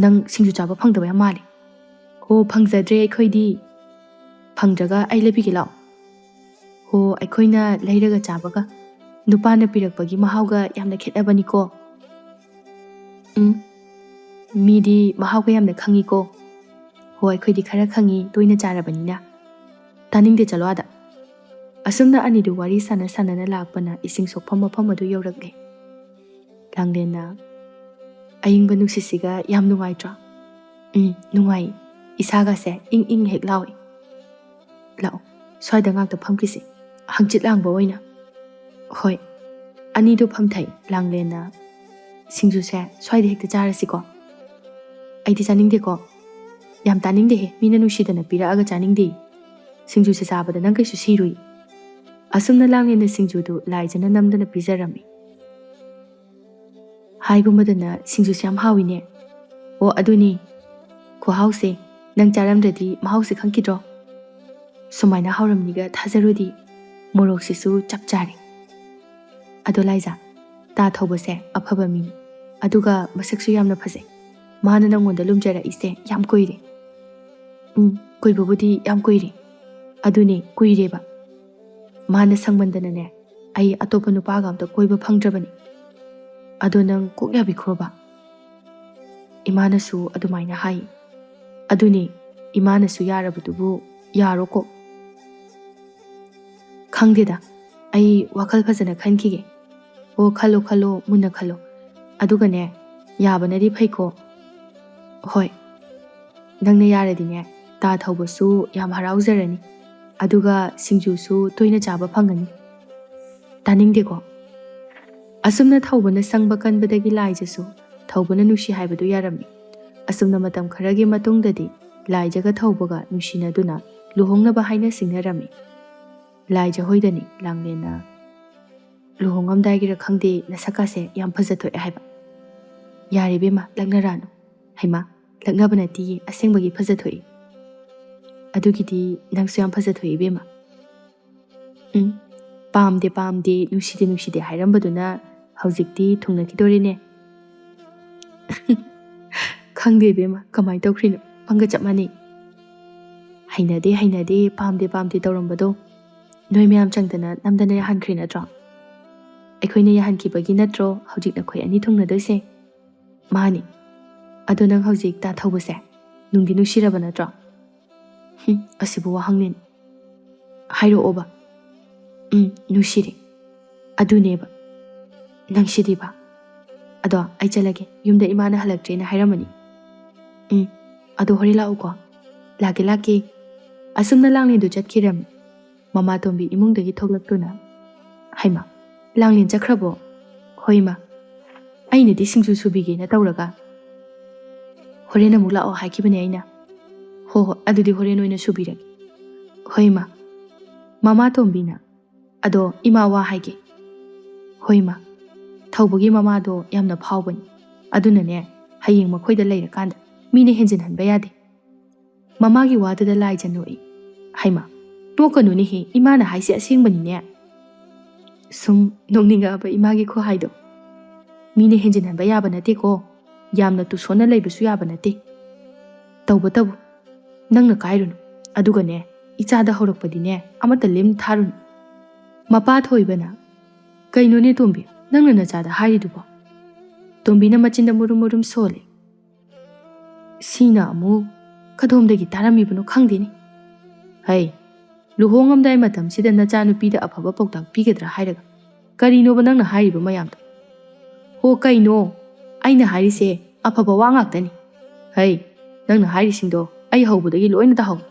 ꯅꯪ ꯁꯤꯡꯖꯨ ꯆꯥꯕ ꯐꯪꯗꯕ ꯌꯥꯝ ꯃꯥꯜꯂꯦ꯫" "ꯍꯣ, ꯐꯪꯖꯗ꯭ꯔꯦ ꯑꯩꯈꯣꯏꯗꯤ꯫" "ꯐꯪꯗ꯭ꯔꯒ ꯑꯩ ꯂꯩꯕꯤꯒꯦ ꯂꯥꯛꯑꯣ꯫" "ꯍꯣ, ꯑꯩꯈꯣꯏꯅ ꯂꯩꯔꯒ ꯆꯥꯕꯒ ꯅꯨꯄꯥꯅ ꯄꯤꯔꯛꯄꯒꯤ ꯃꯍꯥꯎꯒ ꯌꯥꯝꯅ ꯈꯦꯠꯅꯕꯅꯤꯀꯣ꯫" "ꯎꯝ, ꯃꯤꯗꯤ ꯃꯍꯥꯎꯒ ꯌꯥꯝꯅ ꯈꯪꯉꯤꯀꯣ꯫" "ꯍꯣ, ꯑꯩꯈꯣꯏꯗꯤ ꯈꯔ ꯈꯪꯉꯤ, ꯇꯣꯏꯅ ꯆꯥꯔꯕꯅꯤꯅ꯫" "ꯇꯥꯅꯤꯡꯗꯦ, ꯆꯠꯂꯣ ꯑꯥꯗ꯫" ꯑꯁꯨꯝꯅ ꯑꯅꯤꯗꯨ ꯋꯥꯔꯤ ꯁꯥꯟꯅ ꯁꯥꯟꯅꯅ ꯂꯥꯛꯄꯅ ꯏꯁꯤꯡ ꯁꯣꯛꯐꯝ ꯃꯐꯝ ꯑꯗꯨ ꯌꯧꯔꯛꯂꯦ꯫ ꯂꯥꯡꯂꯦꯟꯅ, "ꯑꯏꯪꯕ ꯅꯨꯡꯁꯤꯠꯁꯤꯒ ꯌꯥꯝ ꯅꯨꯡꯉꯥꯏꯇ꯭ꯔꯣ?" "ꯎꯝ, ꯅꯨꯡꯉꯥꯏ꯫ ꯏꯁꯥꯒꯁꯦ ꯏꯪ ꯏꯪ ꯍꯦꯛ ꯂꯥꯎꯏ꯫" "ꯂꯥꯛꯑꯣ, ꯁ꯭ꯋꯥꯏꯗ ꯉꯥꯛꯇ ꯐꯝꯈꯤꯁꯤ, ꯍꯪꯆꯤꯠ ꯂꯥꯡꯕ ꯑꯣꯏꯅ꯫" "ꯍꯣꯏ꯫" ꯑꯅꯤꯗꯨ ꯐꯝꯊꯩ꯫ ꯂꯥꯡꯂꯦꯟꯅ, "ꯁꯤꯡꯖꯨꯁꯦ ꯁ꯭ꯋꯥꯏꯗ ꯍꯦꯛꯇ ꯆꯥꯔꯁꯤꯀꯣ꯫" "ꯑꯩꯗꯤ ꯆꯥꯅꯤꯡꯗꯦꯀꯣ꯫" "ꯌꯥꯝ ꯇꯥꯅꯤꯡꯗꯦꯍꯦ, ꯃꯤꯅ ꯅꯨꯡꯁꯤꯗꯅ ꯄꯤꯔꯛꯑꯒ ꯆꯥꯅꯤꯡꯗꯦ꯫ ꯁꯤꯡꯖꯨꯁꯦ ꯆꯥꯕꯗ ꯅꯪ ꯀꯩꯁꯨ ꯁꯤꯔꯨꯏ꯫" ꯑꯁꯨꯝꯅ ꯂꯥꯡꯂꯦꯟꯅ ꯁꯤꯡꯖꯨꯗꯨ ꯂꯥꯏꯖꯅ ꯅꯝꯗꯨꯅ ꯄꯤꯖꯔꯝꯃꯤ꯫ "ꯍꯥꯏꯒꯨꯝꯕꯗꯅ ꯁꯤꯡꯖꯨꯁꯦ ꯌꯥꯝ ꯍꯥꯎꯏꯅꯦ꯫" "ꯑꯣ, ꯑꯗꯨꯅꯤ꯫ ꯈꯨꯍꯥꯎꯁꯦ ꯅꯪ ꯆꯥꯔꯝꯗ꯭ꯔꯗꯤ ꯃꯍꯥꯎꯁꯦ ꯈꯪꯈꯤꯗ꯭ꯔꯣ? ꯁꯨꯃꯥꯏꯅ ꯍꯥꯎꯔꯝꯅꯤꯒ ꯊꯥꯖꯔꯨꯗꯤ꯫ ꯃꯣꯔꯣꯛꯁꯤꯁꯨ ꯆꯞ ꯆꯥꯔꯦ꯫ ꯑꯗꯣ ꯂꯥꯏꯖꯥ, ꯇꯥ ꯊꯧꯕꯁꯦ ꯑꯐꯕ ꯃꯤꯅꯤ, ꯑꯗꯨꯒ ꯃꯁꯛꯁꯨ ꯌꯥꯝꯅ ꯐꯖꯩ꯫ ꯃꯥꯅ ꯅꯪꯉꯣꯟꯗ ꯂꯨꯝꯖꯔꯛꯏꯁꯦ ꯌꯥꯝ ꯀꯨꯏꯔꯦ꯫" "ꯎꯝ, ꯀꯨꯏꯕꯕꯨꯗꯤ ꯌꯥꯝ ꯀꯨꯏꯔꯦ꯫" "ꯑꯗꯨꯅꯦ, ꯀꯨꯏꯔꯦꯕ꯫ ꯃꯥꯅ ꯁꯪꯃꯟꯗꯅꯅꯦ, ꯑꯩ ꯑꯇꯣꯞꯄ ꯅꯨꯄꯥꯒ ꯑꯝꯇ ꯀꯣꯏꯕ ꯐꯪꯗ꯭ꯔꯕꯅꯤ꯫ ꯑꯗꯣ ꯅꯪ ꯀꯣꯛ ꯌꯥꯕꯤꯈ꯭ꯔꯣꯕ꯫" "ꯏꯃꯥꯅꯁꯨ ꯑꯗꯨꯃꯥꯏꯅ ꯍꯥꯏ꯫" "ꯑꯗꯨꯅꯦ, ꯏꯃꯥꯅꯁꯨ ꯌꯥꯔꯕꯗꯨꯕꯨ ꯌꯥꯔꯣꯀꯣ꯫" "ꯈꯪꯗꯦꯗ, ꯑꯩ ꯋꯥꯈꯜ ꯐꯖꯅ ꯈꯟꯈꯤꯒꯦ꯫" "ꯑꯣ, ꯈꯜꯂꯣ, ꯈꯜꯂꯣ, ꯃꯨꯟꯅ ꯈꯜꯂꯣ꯫ ꯑꯗꯨꯒꯅꯦ, ꯌꯥꯕꯅꯗꯤ ꯐꯩꯀꯣ꯫" "ꯍꯣꯏ, ꯅꯪꯅ ꯌꯥꯔꯗꯤꯅꯦ, ꯇꯥ ꯊꯧꯕꯁꯨ ꯌꯥꯝ ꯍꯔꯥꯎꯖꯔꯅꯤ, ꯑꯗꯨꯒ ꯁꯤꯡꯖꯨꯁꯨ ꯇꯣꯏꯅ ꯆꯥꯕ ꯐꯪꯒꯅꯤ꯫ ꯇꯥꯅꯤꯡꯗꯦꯀꯣ? ꯑꯁꯨꯝꯅ ꯊꯧꯕꯅ ꯁꯪꯕ ꯀꯟꯕꯗꯒꯤ ꯂꯥꯏꯖꯁꯨ ꯊꯧꯕꯅ ꯅꯨꯡꯁꯤ ꯍꯥꯏꯕꯗꯨ ꯌꯥꯔꯝꯃꯤ꯫ ꯑꯁꯨꯝꯅ ꯃꯇꯝ ꯈꯔꯒꯤ ꯃꯇꯨꯡꯗꯗꯤ ꯂꯥꯏꯖꯒ ꯊꯧꯕꯒ ꯅꯨꯡꯁꯤꯅꯗꯨꯅ ꯂꯨꯍꯣꯡꯅꯕ ꯍꯥꯏꯅ ꯁꯤꯡꯅꯔꯝꯃꯤ꯫ ꯂꯥꯏꯖ ꯍꯣꯏꯗꯅꯤ ꯂꯥꯡꯂꯦꯟꯅ ꯂꯨꯍꯣꯡꯉꯝꯗꯥꯏꯒꯤꯔ ꯈꯪꯗꯦ, ꯅꯁꯛꯀꯥꯁꯦ ꯌꯥꯝ ꯐꯖꯊꯣꯛꯑꯦ ꯍꯥꯏꯕ꯫ ꯌꯥꯔꯦ ꯏꯕꯦꯝꯃ, ꯂꯛꯅꯔꯥꯅꯨ꯫ ꯍꯩꯃꯥ, ꯂꯛꯅꯕ ꯅꯠꯇꯤꯌꯦ, ꯑꯁꯦꯡꯕꯒꯤ ꯐꯖꯊꯣꯛꯏ꯫ ꯑꯗꯨꯒꯤꯗꯤ ꯅꯪꯁꯨ ꯌꯥꯝ ꯐꯖꯊꯣꯛꯏ ꯏꯕꯦꯝꯃ꯫ ꯎꯝ, ꯄꯥꯝꯗꯦ ꯄꯥꯝꯗꯦ, ꯅꯨꯡꯁꯤꯗꯦ ꯅꯨꯡꯁꯤꯗꯦ ꯍꯥꯏꯔꯝꯕꯗꯨꯅ ꯍꯧꯖꯤꯛꯇꯤ ꯊꯨꯡꯅꯈꯤꯗꯣꯔꯦꯅꯦ꯫ ꯈꯪꯗꯦ ꯏꯕꯦꯝꯃ, ꯀꯃꯥꯏꯅ ꯇꯧꯈ꯭ꯔꯤꯅꯣ? ꯄꯪꯒ ꯆꯞ ꯃꯥꯟꯅꯩ꯫ ꯍꯩꯅꯗꯦ ꯍꯩꯅꯗꯦ, ꯄꯥꯝꯗꯦ ꯄꯥꯝꯗꯦ ꯇꯧꯔꯝꯕꯗꯣ ꯅꯣꯏ ꯃꯌꯥꯝ ꯆꯪꯗꯅ ꯅꯝꯗꯅ ꯌꯥꯍꯟꯈ꯭ꯔꯦ ꯅꯠꯇ꯭ꯔꯣ? ꯑꯩꯈꯣꯏꯅ ꯌꯥꯍꯟꯈꯤꯕꯒꯤ ꯅꯠꯇ꯭ꯔꯣ ꯍꯧꯖꯤꯛ ꯅꯈꯣꯏ ꯑꯅꯤ ꯊꯨꯡꯅꯗꯣꯏꯁꯦ? ꯃꯥꯅꯤ꯫ ꯑꯗꯣ ꯅꯪ ꯍꯧꯖꯤꯛ ꯇꯥ ꯊꯧꯕꯁꯦ ꯅꯨꯡꯗꯤ ꯅꯨꯡꯁꯤꯔꯕ ꯅꯠꯇ꯭ꯔꯣ? ꯍꯨꯝ, ꯑꯁꯤꯕꯨ ꯋꯥꯍꯪꯅꯤꯅꯦ꯫ ꯍꯥꯏꯔꯛꯑꯣꯕ꯫ ꯎꯝ, ꯅꯨꯡꯁꯤꯔꯦ꯫ ꯑꯗꯨꯅꯦꯕ꯫ ꯅꯪꯁꯤꯗꯤꯕ꯫ ꯑꯗꯣ ꯑꯩ ꯆꯠꯂꯒꯦ, ꯌꯨꯝꯗ ꯏꯃꯥꯅ ꯍꯜꯂꯛꯇ꯭ꯔꯦꯅ ꯍꯥꯏꯔꯝꯃꯅꯤ꯫ ꯎꯝ, ꯑꯗꯣ ꯍꯣꯔꯦꯟ ꯂꯥꯛꯎꯀꯣ꯫ ꯂꯥꯛꯀꯦ, ꯂꯥꯛꯀꯦ꯫ ꯑꯁꯨꯝꯅ ꯂꯥꯡꯂꯦꯟꯗꯨ ꯆꯠꯈꯤꯔꯝꯃꯤ꯫ ꯃꯃꯥꯇꯣꯝꯕꯤ ꯏꯃꯨꯡꯗꯒꯤ ꯊꯣꯛꯂꯛꯇꯨꯅ, "ꯍꯩꯃꯥ, ꯂꯥꯡꯂꯦꯟ ꯆꯠꯈ꯭ꯔꯕꯣ?" "ꯍꯣꯏ, ꯏꯃꯥ꯫ ꯑꯩꯅꯗꯤ ꯁꯤꯡꯖꯨ ꯁꯨꯕꯤꯒꯦꯅ ꯇꯧꯔꯒ ꯍꯣꯔꯦꯟ ꯑꯃꯨꯛ ꯂꯥꯛꯑꯣ ꯍꯥꯏꯈꯤꯕꯅꯦ ꯑꯩꯅ꯫" "ꯍꯣ ꯍꯣ, ꯑꯗꯨꯗꯤ ꯍꯣꯔꯦꯟ ꯑꯣꯏꯅ ꯁꯨꯕꯤꯔꯒꯦ꯫" "ꯍꯣꯏ, ꯏꯃꯥ꯫" ꯃꯃꯥꯇꯣꯝꯕꯤꯅ, "ꯑꯗꯣ ꯏꯃꯥ ꯋꯥ ꯍꯥꯏꯒꯦ꯫" "ꯍꯣꯏ, ꯏꯃꯥ꯫" ꯊꯧꯕꯒꯤ ꯃꯃꯥꯗꯣ ꯌꯥꯝꯅ ꯐꯥꯎꯕꯅꯤ꯫ ꯑꯗꯨꯅꯅꯦ, ꯍꯌꯦꯡ ꯃꯈꯣꯏꯗ ꯂꯩꯔꯀꯥꯟꯗ ꯃꯤꯅ ꯍꯦꯟꯖꯤꯟꯍꯟꯕ ꯌꯥꯗꯦ꯫ ꯃꯃꯥꯒꯤ ꯋꯥꯗꯨꯗ ꯂꯥꯏꯖ ꯅꯣꯛꯏ꯫ "ꯍꯩꯃꯥ, ꯅꯣꯛꯀꯅꯨꯅꯦꯍꯦ, ꯏꯃꯥꯅ ꯍꯥꯏꯁꯦ ꯑꯁꯦꯡꯕꯅꯤꯅꯦ꯫" ꯁꯨꯝ ꯅꯣꯛꯅꯤꯡꯉꯛꯑꯕ ꯏꯃꯥꯒꯤ ꯈꯨꯍꯥꯏꯗꯣ꯫ "ꯃꯤꯅ ꯍꯦꯟꯖꯤꯟꯍꯟꯕ ꯌꯥꯕ ꯅꯠꯇꯦꯀꯣ, ꯌꯥꯝꯅ ꯇꯨꯁꯣꯟꯅ ꯂꯩꯕꯁꯨ ꯌꯥꯕ ꯅꯠꯇꯦ꯫ ꯇꯧꯕꯇꯕꯨ ꯅꯪꯅ ꯀꯥꯏꯔꯨꯅꯨ, ꯑꯗꯨꯒꯅꯦ, ꯏꯆꯥꯗ ꯍꯧꯔꯛꯄꯗꯤꯅꯦ ꯑꯃꯠꯇ ꯂꯦꯝ ꯊꯥꯔꯨꯅꯨ꯫" ꯃꯄꯥ ꯊꯣꯏꯕꯅ, "ꯀꯩꯅꯣꯅꯦ ꯇꯣꯝꯕꯤ, ꯅꯪꯅ ꯅꯆꯥꯗ ꯍꯥꯏꯔꯤꯗꯨꯕꯣ?" ꯇꯣꯝꯕꯤꯅ ꯃꯆꯤꯟꯗ ꯃꯨꯔꯨꯝ ꯃꯨꯔꯨꯝ ꯁꯣꯜꯂꯤ꯫ ꯁꯤꯅ ꯑꯃꯨꯛ ꯀꯗꯣꯝꯗꯒꯤ ꯇꯥꯔꯝꯃꯤꯕꯅꯣ ꯈꯪꯗꯦꯅꯦ꯫ "ꯍꯩ, ꯂꯨꯍꯣꯡꯉꯝꯗꯥꯏ ꯃꯇꯝꯁꯤꯗ ꯅꯆꯥꯅꯨꯄꯤꯗ ꯑꯐꯕ ꯄꯥꯎꯇꯥꯛ ꯄꯤꯒꯗ꯭ꯔꯥ ꯍꯥꯏꯔꯒ, ꯀꯔꯤꯅꯣꯕ ꯅꯪꯅ ꯍꯥꯏꯔꯤꯕ ꯃꯌꯥꯝꯗꯣ?" "ꯍꯣ, ꯀꯩꯅꯣ? ꯑꯩꯅ ꯍꯥꯏꯔꯤꯁꯦ ꯑꯐꯕ ꯋꯥ ꯉꯥꯛꯇꯅꯤ꯫ ꯍꯩ, ꯅꯪꯅ ꯍꯥꯏꯔꯤꯁꯤꯡꯗꯣ ꯑꯩ ꯍꯧꯕꯗꯒꯤ ꯂꯣꯏꯅ ꯇꯥꯍꯧꯏ꯫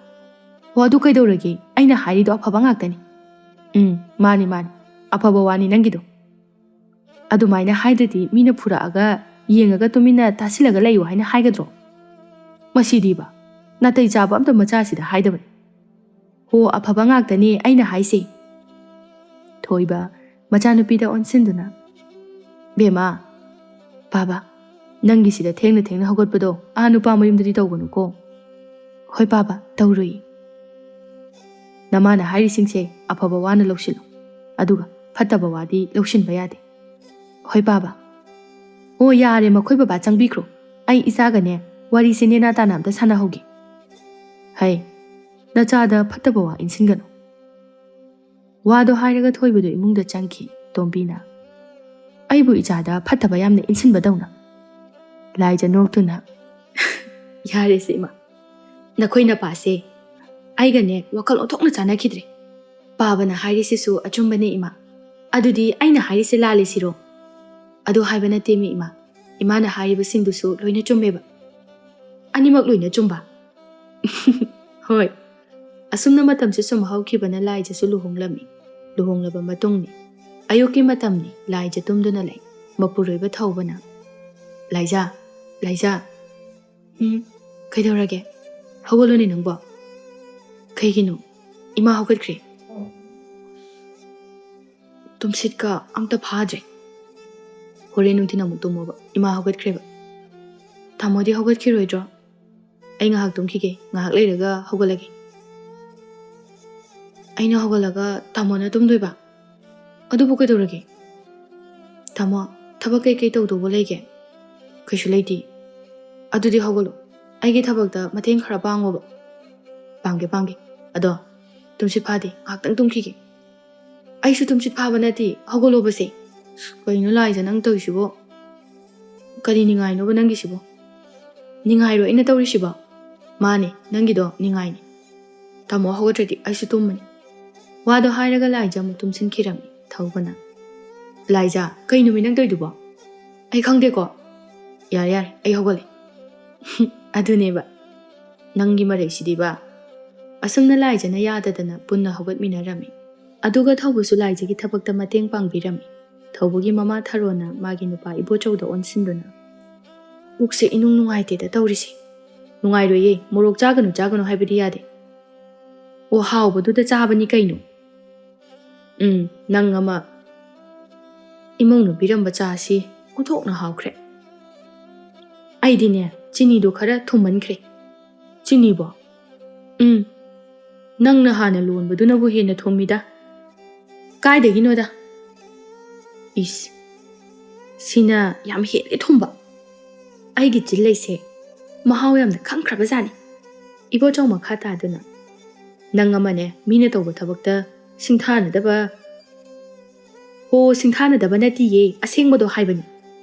ꯍꯣ, ꯑꯗꯨ ꯀꯩꯗꯧꯔꯒꯦ? ꯑꯩꯅ ꯍꯥꯏꯔꯤꯗꯣ ꯑꯐꯕ ꯉꯥꯛꯇꯅꯤ꯫ ꯎꯝ, ꯃꯥꯅꯤ, ꯃꯥꯅꯤ꯫ ꯑꯐꯕ ꯋꯥꯅꯤ ꯅꯪꯒꯤꯗꯣ꯫ ꯑꯗꯨꯃꯥꯏꯅ ꯍꯥꯏꯗ꯭ꯔꯗꯤ ꯃꯤꯅ ꯐꯨꯔꯛꯑꯒ ꯌꯦꯡꯉꯒ ꯇꯨꯃꯤꯟꯅ ꯇꯥꯁꯤꯜꯂꯒ ꯂꯩꯌꯨ ꯍꯥꯏꯅ ꯍꯥꯏꯒꯗ꯭ꯔꯣ? ꯃꯁꯤꯗꯤꯕ, ꯅꯥꯇꯩ ꯆꯥꯕ ꯑꯝꯇ ꯃꯆꯥꯁꯤꯗ ꯍꯥꯏꯗꯕꯅꯤ꯫ ꯍꯣ, ꯑꯐꯕ ꯉꯥꯛꯇꯅꯦ ꯑꯩꯅ ꯍꯥꯏꯁꯦ꯫ ꯊꯣꯏꯕ ꯃꯆꯥꯅꯨꯄꯤꯗ ꯑꯣꯟꯁꯤꯟꯗꯨꯅ, "ꯕꯦꯝꯃ, ꯄꯥꯕ, ꯅꯪꯒꯤꯁꯤꯗ ꯊꯦꯡꯅ ꯊꯦꯡꯅ ꯍꯧꯒꯠꯄꯗꯣ ꯑꯥ ꯅꯨꯄꯥ ꯃꯌꯨꯝꯗꯗꯤ ꯇꯧꯒꯅꯨꯀꯣ꯫" "ꯍꯣꯏ ꯄꯥꯕ, ꯇꯧꯔꯨꯏ꯫" "ꯅꯃꯥꯅ ꯍꯥꯏꯔꯤꯁꯤꯡꯁꯦ ꯑꯐꯕ ꯋꯥꯅ ꯂꯧꯁꯤꯜꯂꯨ, ꯑꯗꯨꯒ ꯐꯠꯇꯕ ꯋꯥꯗꯤ ꯂꯧꯁꯤꯟꯕ ꯌꯥꯗꯦ꯫" "ꯍꯣꯏ ꯄꯥꯕ꯫" "ꯑꯣ, ꯌꯥꯔꯦ, ꯃꯈꯣꯏ ꯕꯕꯥ ꯆꯪꯕꯤꯈ꯭ꯔꯣ꯫ ꯑꯩ ꯏꯆꯥꯒꯅꯦ ꯋꯥꯔꯤꯁꯦ ꯅꯦꯅꯥ ꯇꯥꯅ ꯑꯝꯇ ꯁꯥꯟꯅꯍꯧꯒꯦ꯫" "ꯍꯩ, ꯅꯆꯥꯗ ꯐꯠꯇꯕ ꯋꯥ ꯏꯟꯁꯤꯟꯒꯅꯨ꯫" ꯋꯥꯗꯣ ꯍꯥꯏꯔꯒ ꯊꯣꯏꯕꯗꯣ ꯏꯃꯨꯡꯗ ꯆꯪꯈꯤ꯫ ꯇꯣꯝꯕꯤꯅ, "ꯑꯩꯕꯨ ꯏꯆꯥꯗ ꯐꯠꯇꯕ ꯌꯥꯝꯅ ꯏꯟꯁꯤꯟꯕꯗꯧꯅ?" ꯂꯥꯏꯖ ꯅꯣꯛꯇꯨꯅ, "ꯌꯥꯔꯦꯁꯦ ꯏꯃꯥ, ꯅꯈꯣꯏ ꯅꯄꯥꯁꯦ ꯑꯩꯒꯅꯦ ꯋꯥꯈꯜ ꯑꯣꯟꯊꯣꯛꯅ ꯆꯥꯟꯅꯈꯤꯗ꯭ꯔꯦ꯫ ꯄꯥꯕꯅ ꯍꯥꯏꯔꯤꯁꯤꯁꯨ ꯑꯆꯨꯝꯕꯅꯦ ꯏꯃꯥ꯫ ꯑꯗꯨꯗꯤ ꯑꯩꯅ ꯍꯥꯏꯔꯤꯁꯦ ꯂꯥꯜꯂꯦ ꯁꯤꯔꯣ?" "ꯑꯗꯨ ꯍꯥꯏꯕ ꯅꯠꯇꯦꯃꯤ ꯏꯃꯥ, ꯏꯃꯥꯅ ꯍꯥꯏꯔꯤꯕꯁꯤꯡꯗꯨꯁꯨ ꯂꯣꯏꯅ ꯆꯨꯝꯃꯦꯕ꯫" "ꯑꯅꯤꯃꯛ ꯂꯣꯏꯅ ꯆꯨꯝꯕ?" "ꯍꯣꯏ꯫" ꯑꯁꯨꯝꯅ ꯃꯇꯝꯁꯦ ꯁꯨꯝ ꯍꯧꯈꯤꯕꯅ ꯂꯥꯏꯖꯁꯨ ꯂꯨꯍꯣꯡꯂꯝꯃꯤ꯫ ꯂꯨꯍꯣꯡꯂꯕ ꯃꯇꯨꯡꯅꯤ꯫ ꯑꯌꯨꯛꯀꯤ ꯃꯇꯝꯅꯤ꯫ ꯂꯥꯏꯖ ꯇꯨꯝꯗꯨꯅ ꯂꯩ꯫ ꯃꯄꯨꯔꯣꯏꯕ ꯊꯧꯕꯅ, "ꯂꯥꯏꯖ, ꯂꯥꯏꯖ꯫" "ꯎꯝ, ꯀꯩꯗꯧꯔꯒꯦ? ꯍꯧꯒꯠꯂꯨꯅꯦ ꯅꯪꯕꯣ꯫" "ꯀꯩꯒꯤꯅꯣ? ꯏꯃꯥ ꯍꯧꯒꯠꯈ꯭ꯔꯦ꯫" "ꯇꯨꯝꯁꯤꯠꯀ ꯑꯝꯇ ꯐꯥꯗ꯭ꯔꯦ꯫" "ꯍꯣꯔꯦꯟ ꯅꯨꯡꯊꯤꯜ ꯑꯃꯨꯛ ꯇꯨꯝꯃꯣꯕ, ꯏꯃꯥ ꯍꯧꯒꯠꯈ꯭ꯔꯦꯕ꯫" "ꯇꯥꯃꯣꯗꯤ ꯍꯧꯒꯠꯈꯤꯔꯣꯏꯗ꯭ꯔꯣ?" "ꯑꯩ ꯉꯥꯏꯍꯥꯛ ꯇꯨꯝꯈꯤꯒꯦ, ꯉꯥꯏꯍꯥꯛ ꯂꯩꯔꯒ ꯍꯧꯒꯠꯂꯒꯦ꯫" "ꯑꯩꯅ ꯍꯧꯒꯠꯂꯒ ꯇꯥꯃꯣꯅ ꯇꯨꯝꯗꯣꯏꯕ? ꯑꯗꯨꯕꯨ ꯀꯩꯗꯧꯔꯒꯦ?" "ꯇꯥꯃꯣ, ꯊꯕꯛ ꯀꯩꯀꯩ ꯇꯧꯗꯧꯕ ꯂꯩꯒꯦ?" "ꯀꯩꯁꯨ ꯂꯩꯇꯦ꯫" "ꯑꯗꯨꯗꯤ ꯍꯧꯒꯠꯂꯣ, ꯑꯩꯒꯤ ꯊꯕꯛꯇ ꯃꯇꯦꯡ ꯈꯔ ꯄꯥꯡꯉꯣꯕ꯫" "ꯄꯥꯡꯒꯦ, ꯄꯥꯡꯒꯦ꯫ ꯑꯗꯣ ꯇꯨꯝꯁꯤꯠ ꯐꯥꯗꯦ, ꯉꯥꯏꯍꯥꯛꯇꯪ ꯇꯨꯝꯈꯤꯒꯦ꯫" "ꯑꯩꯁꯨ ꯇꯨꯝꯁꯤꯠ ꯐꯥꯕ ꯅꯠꯇꯦ, ꯍꯧꯒꯠꯂꯣꯕꯁꯦ꯫" "ꯀꯩꯅꯣ ꯂꯥꯏꯖ ꯅꯪ ꯇꯧꯔꯤꯁꯤꯕꯣ? ꯀꯔꯤ ꯅꯤꯡꯉꯥꯏꯅꯣꯕ ꯅꯪꯒꯤꯁꯤꯕꯣ?" "ꯅꯤꯡꯉꯥꯏꯔꯣ ꯑꯩꯅ ꯇꯧꯔꯤꯁꯤꯕꯣ?" "ꯃꯥꯅꯦ, ꯅꯪꯒꯤꯗꯣ ꯅꯤꯡꯉꯥꯏꯅꯦ꯫ ꯇꯥꯃꯣ ꯍꯧꯒꯠꯇ꯭ꯔꯗꯤ ꯑꯩꯁꯨ ꯇꯨꯝꯃꯅꯤ꯫" ꯋꯥꯗꯣ ꯍꯥꯏꯔꯒ ꯂꯥꯏꯖ ꯑꯃꯨꯛ ꯇꯨꯝꯁꯤꯟꯈꯤꯔꯝꯃꯤ꯫ ꯊꯧꯕꯅ, "ꯂꯥꯏꯖ, ꯀꯩꯅꯣꯃꯤ ꯅꯪ ꯇꯧꯔꯤꯗꯨꯕꯣ?" "ꯑꯩ ꯈꯪꯗꯦꯀꯣ꯫ ꯌꯥꯔꯦ, ꯌꯥꯔꯦ, ꯑꯩ ꯍꯧꯒꯠꯂꯦ꯫" ꯑꯗꯨꯅꯦꯕ, ꯅꯪꯒꯤ ꯃꯔꯩꯁꯤꯗꯤꯕ꯫ ꯑꯁꯨꯝꯅ ꯂꯥꯏꯖꯅ ꯌꯥꯗꯗꯅ ꯄꯨꯟꯅ ꯍꯧꯒꯠꯃꯤꯟꯅꯔꯝꯃꯤ꯫ ꯑꯗꯨꯒ ꯊꯧꯕꯁꯨ ꯂꯥꯏꯖꯒꯤ ꯊꯕꯛꯇ ꯃꯇꯦꯡ ꯄꯥꯡꯕꯤꯔꯝꯃꯤ꯫ ꯊꯧꯕꯒꯤ ꯃꯃꯥ ꯊꯔꯣꯅ ꯃꯥꯒꯤ ꯅꯨꯄꯥ ꯏꯕꯣꯆꯧꯗ ꯑꯣꯟꯁꯤꯟꯗꯨꯅ, "ꯄꯨꯛꯁꯦ ꯏꯅꯨꯡ ꯅꯨꯡꯉꯥꯏꯇꯦꯗ ꯇꯧꯔꯤꯁꯦ꯫ ꯅꯨꯡꯉꯥꯏꯔꯣꯏꯌꯦ, ꯃꯣꯔꯣꯛ ꯆꯥꯒꯅꯨ ꯆꯥꯒꯅꯨ ꯍꯥꯏꯕꯗꯤ ꯌꯥꯗꯦ꯫ ꯑꯣ, ꯍꯥꯎꯕꯗꯨꯗ ꯆꯥꯕꯅꯤ ꯀꯩꯅꯣ꯫ ꯎꯝ, ꯅꯪ ꯑꯃ꯫ ꯏꯃꯧꯅ ꯄꯤꯔꯝꯕ ꯆꯥꯁꯤ ꯑꯣꯟꯊꯣꯛꯅ ꯍꯥꯎꯈ꯭ꯔꯦ꯫ ꯑꯩꯗꯤꯅꯦ, ꯆꯤꯅꯤꯗꯣ ꯈꯔ ꯊꯨꯝꯃꯟꯈ꯭ꯔꯦ꯫" "ꯆꯤꯅꯤꯕꯣ?" "ꯎꯝ, ꯅꯪꯅ ꯍꯥꯟꯅ ꯂꯣꯟꯕꯗꯨꯅꯕꯨ ꯍꯦꯟꯅ ꯊꯨꯝꯃꯤꯗ꯫ ꯀꯥꯏꯗꯒꯤꯅꯣꯗ?" "ꯏꯁ, ꯁꯤꯅ ꯌꯥꯝ ꯍꯦꯜꯂꯦ ꯊꯨꯝꯕ꯫ ꯑꯩꯒꯤ ꯆꯤꯜꯂꯩꯁꯦ ꯃꯍꯥꯎ ꯌꯥꯝꯅ ꯈꯪꯈ꯭ꯔꯕꯖꯥꯠꯅꯤ꯫" ꯏꯕꯣꯆꯧ ꯃꯈꯥ ꯇꯥꯗꯨꯅ, "ꯅꯪ ꯑꯃꯅꯦ, ꯃꯤꯅ ꯇꯧꯕ ꯊꯕꯛꯇ ꯁꯤꯡꯊꯥꯅꯗꯕ꯫" "ꯍꯣ, ꯁꯤꯡꯊꯥꯅꯗꯕ ꯅꯠꯇꯤꯌꯦ, ꯑꯁꯦꯡꯕꯗꯣ ꯍꯥꯏꯕꯅꯤ꯫"